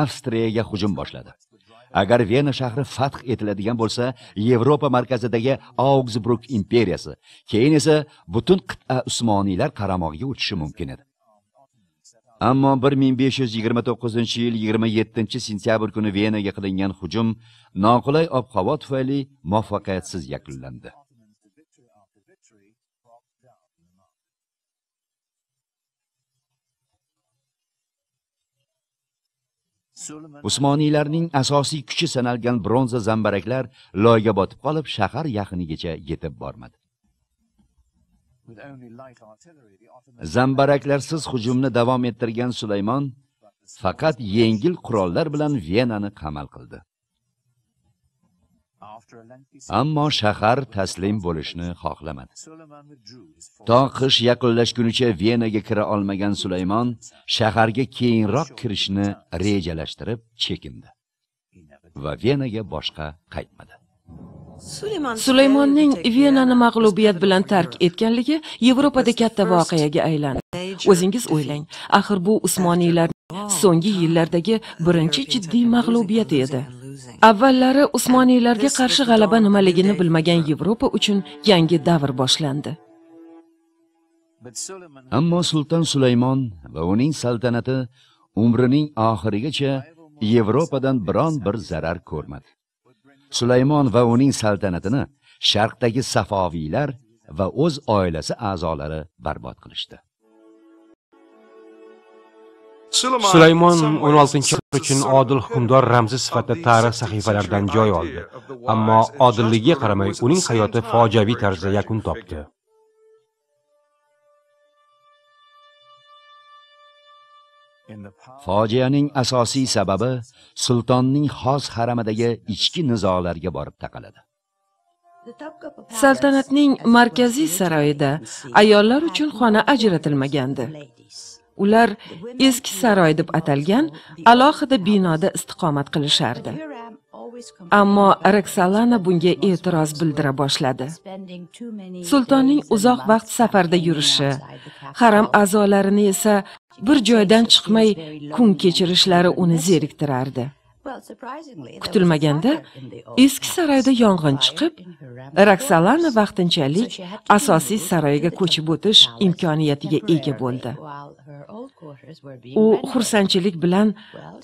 S1: Avstriyaga hujum boshladi. Agar Vena shahri fath etiladigan bo'lsa, Yevropa markazidagi Augsburg imperiyasi, keyin esa butun qit'a Usmoniylar qaramog'iga o'tishi mumkin edi. Ammo 1529-yil 27-sentyabr kuni Venaga qilingan hujum noqulay ob-havo tufayli muvaffaqiyatsiz yakunlandi. Usmoniylarning asosiy kuchi sanalgan bronza zambaraklar loyga botib qolib, shahar yaqinigacha yetib bormadi. Zambaraklarsiz hujumni davom ettirgan Sulaymon faqat yengil qurollar bilan Venani qamal qildi. Ammo shahar taslim bo'lishni xohlamadi. To qish yaqinlashgunicha Venaga kira olmagan Sulaymon shaharga keyinroq kirishni rejalashtirib chekindi va Venaga boshqa qaytmadi.
S2: Sulaymonning Venani mag'lubiyat bilan tark etganligi Yevropada katta voqeaga aylandi. O'zingiz o'ylang, axir bu Usmoniylarning so'nggi yillardagi birinchi jiddiy mag'lubiyati edi. Avvallari Usmoniylarga qarshi g'alaba nimaligini bilmagan Yevropa uchun yangi davr boshlandi.
S1: Ammo Sulton Sulaymon va uning saltanati umrining oxirigacha Yevropadan biron bir zarar ko'rmadi. Sulaymon va uning saltanatini sharqdagi Safoviylar va o'z oilasi a'zolari barbod qilishdi.
S3: Sulaymon 16-asr uchun odil hukmdor ramzi sifatida tarix sahifalaridan joy oldi. Ammo odilligiga qaramay uning hayoti fojiaviy tarzda yakun topdi.
S1: Fojianing asosiy sababi sultonning xos haramidagi ichki nizolarga borib taqaladi.
S2: Saltanatning markaziy saroyida ayollar uchun xona ajratilmagandi. Ular eski saroy deb atalgan alohida binoda istiqomat qilishardi. Ammo Raksalana bunga e'tiroz bildira boshladi. Sultonning uzoq vaqt safarda yurishi, haram a'zolarini esa bir joydan chiqmay kun kechirishlari uni zeriktirardi. Kutilmaganda eski saroyda yong'in chiqib, Raksalana vaqtinchalik asosiy saroyga ko'chib o'tish imkoniyatiga ega bo'ldi. U xursandchilik bilan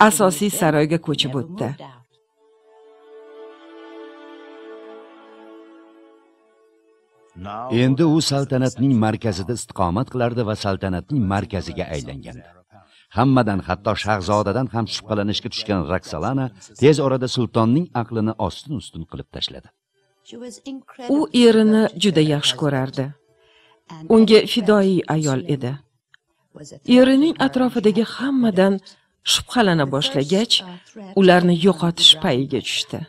S2: asosiy saroyga ko'chib o'tdi.
S1: Endi u saltanatning markazida istiqomat qilardi va saltanatning markaziga aylangandi. Hammadan, hatto shahzodadan ham shubhalanishga tushgan Raksalana tez orada sultonning aqlini ostin-ustun qilib tashladi.
S2: U erini juda yaxshi ko'rardi. Unga fidoyi ayol edi. Erining atrofidagi hammadan shubhalana boshlagach, ularni yo'qotish payiga tushdi.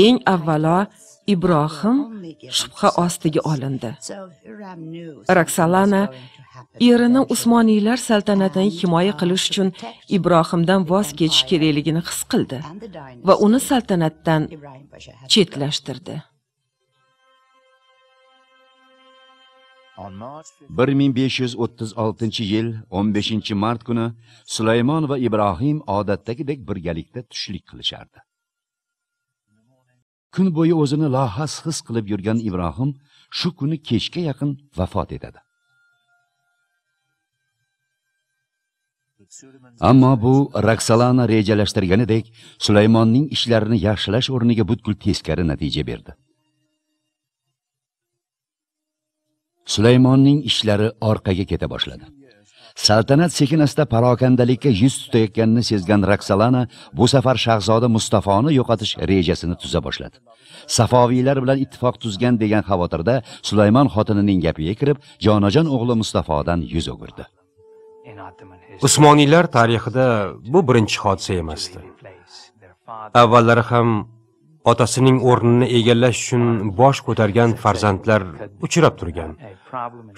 S2: Eng avvalo Ibrohim shubha ostiga olindi. Raksalana erini Usmoniylar saltanatini himoya qilish uchun Ibrohimdan voz kechish kerakligini his qildi va uni saltanatdan chetlashtirdi.
S1: 1536-yil 15-mart kuni Sulaymon va Ibrohim odatdagidek birgalikda tushlik qilishardi. Kun bo'yi o'zini lohas his qilib yurgan Ibrohim shu kuni kechga yaqin vafot etadi. Ammo bu Raksalana rejalashtirganidek Sulaymonning ishlarini yaxshilash o'rniga butkul teskari natija berdi. Sulaymonning ishlari orqaga keta boshladi. Saltanat sekin-asta parokandalikka yuz tutayotganini sezgan Raksalana bu safar shahzoda Mustafoni yo'qotish rejasini tuza boshladi. Safoviylar bilan ittifoq tuzgan degan xavotirda Sulaymon xotinining gapiga kirib, jonajon o'g'li Mustafodan yuz o'girdi.
S3: Usmoniylar tarixida bu birinchi hodisa emasdi. Avvallari ham otasining o'rnini egallash uchun bosh ko'targan farzandlar uchrab turgan.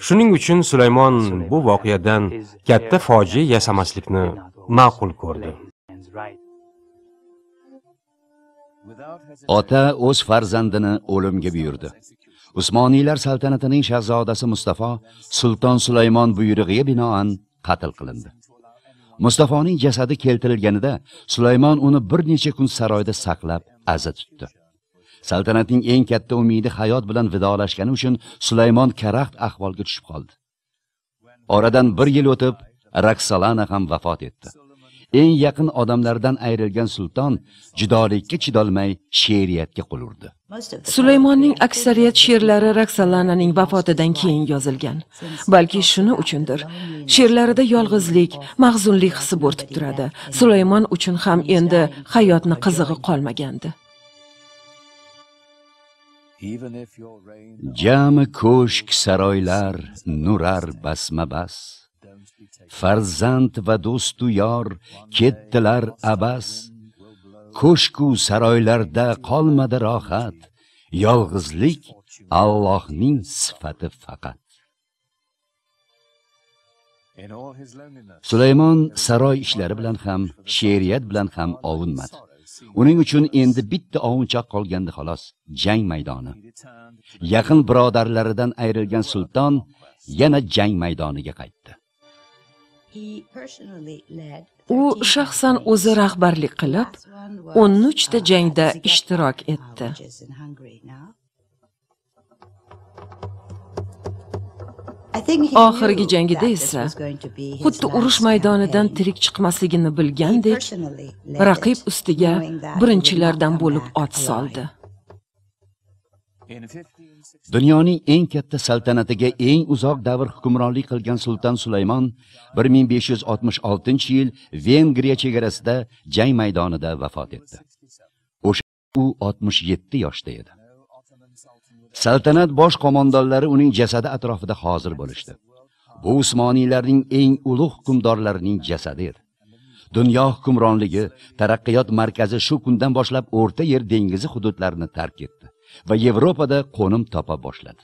S3: Shuning uchun Sulaymon bu voqeadan katta fojia yasamaslikni ma'qul ko'rdi.
S1: Ota o'z farzandini o'limga buyurdi. Usmoniylar saltanatining shahzodasi Mustafa Sulton Sulaymon buyrug'iga binoan qatl qilindi. Mustafoning jasadi keltirilganida Sulaymon uni bir necha kun saroyda saqlab aza tutdi. Saltanatning eng katta umidi hayot bilan vidolashgani uchun Sulaymon karaxt ahvolga tushib qoldi. Oradan bir yil o'tib Raksalana ham vafot etdi. Eng yaqin odamlardan ayrilgan sulton judolikka chidolmay she'riyatga qo'l urdi.
S2: Sulaymonning aksariyat she'rlari Raksalananing vafotidan keyin yozilgan. Balki shuni uchundir. She'rlarida yolg'izlik, mahzunlik hissi bo'rtib turadi. Sulaymon uchun ham endi hayotni qizig'i qolmagandi.
S1: Jami ko'shk saroylar nurar basma-bas. Farzand va do'stu yor ketdilar abas. Ko'shku saroylarda qolmadi rohat. Yolg'izlik Allohning sifati faqat. Sulaymon saroy ishlari bilan ham, she'riyat bilan ham ovunmadi. Uning uchun endi bitta ovunchoq qolgandi xolos, jang maydoni. Yaqin birodarlaridan ayrilgan sulton yana jang maydoniga qaytdi.
S2: U shaxsan o'zi rahbarlik qilib, 13 ta jangda ishtirok etdi. Oxirgi jangida esa xuddi urush maydonidan tirik chiqmasligini bilgandek, raqib ustiga birinchilardan bo'lib ot soldi.
S1: Dunyoning eng katta saltanatiga eng uzoq davr hukmronlik qilgan Sulton Sulaymon 1566-yil Vengriya chegarasida jang maydonida vafot etdi. O'sha u 67 yoshda edi. Saltanat bosh qo'mondonlari uning jasadi atrofida hozir bo'lishdi. Bu Usmoniylarning eng ulug' hukmdorlarining jasadi edi. Dunyo hukmronligi, taraqqiyot markazi shu kundan boshlab O'rta Yer dengizi hududlarini tark etdi va Yevropada qo'nim topa boshladi.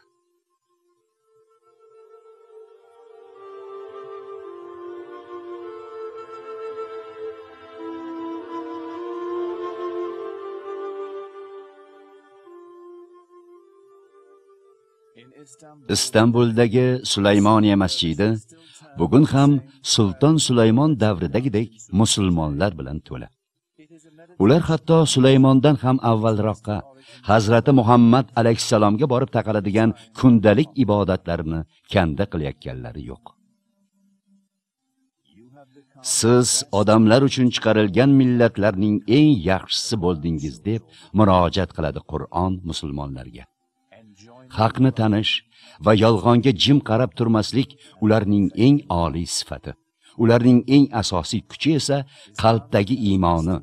S1: Istanbuldagi Sulaymoniya masjidi bugun ham Sulton Sulaymon davridagidek musulmonlar bilan to'la. Ular hatto Sulaymondan ham avvalroqqa Hazrati Muhammad alayhissalomga borib taqaladigan kundalik ibodatlarini kanda qilayotganlari yo'q. Siz odamlar uchun chiqarilgan millatlarning eng yaxshisi bo'ldingiz deb murojaat qiladi Qur'on musulmonlarga. Haqni tanish va yolg'onga jim qarab turmaslik ularning eng oliy sifati. Ularning eng asosiy kuchi esa qalbdagi iymoni,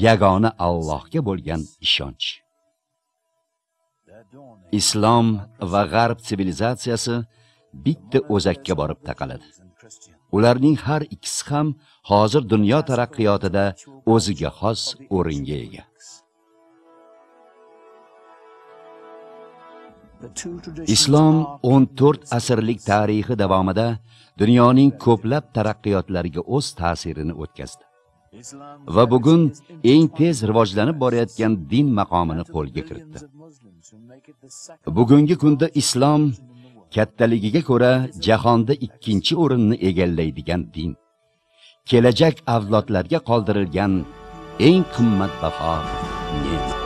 S1: yagona Allohga bo'lgan ishonch. Islom va G'arb sivilizatsiyasi bitta o'zakka borib taqaladi. Ularning har ikkisi ham hozir dunyo taraqqiyotida o'ziga xos o'ringa ega. Islom 14 asrlik tarixi davomida dunyoning ko'plab taraqqiyotlariga o'z ta'sirini o'tkazdi. Va bugun eng tez rivojlanib borayotgan din maqomini qo'lga kiritdi. Bugungi kunda islom kattaligiga ko'ra jahonda 2-chi o'rinni egallaydigan din. Kelajak avlodlarga qoldirilgan eng qimmatbaho ne'mat.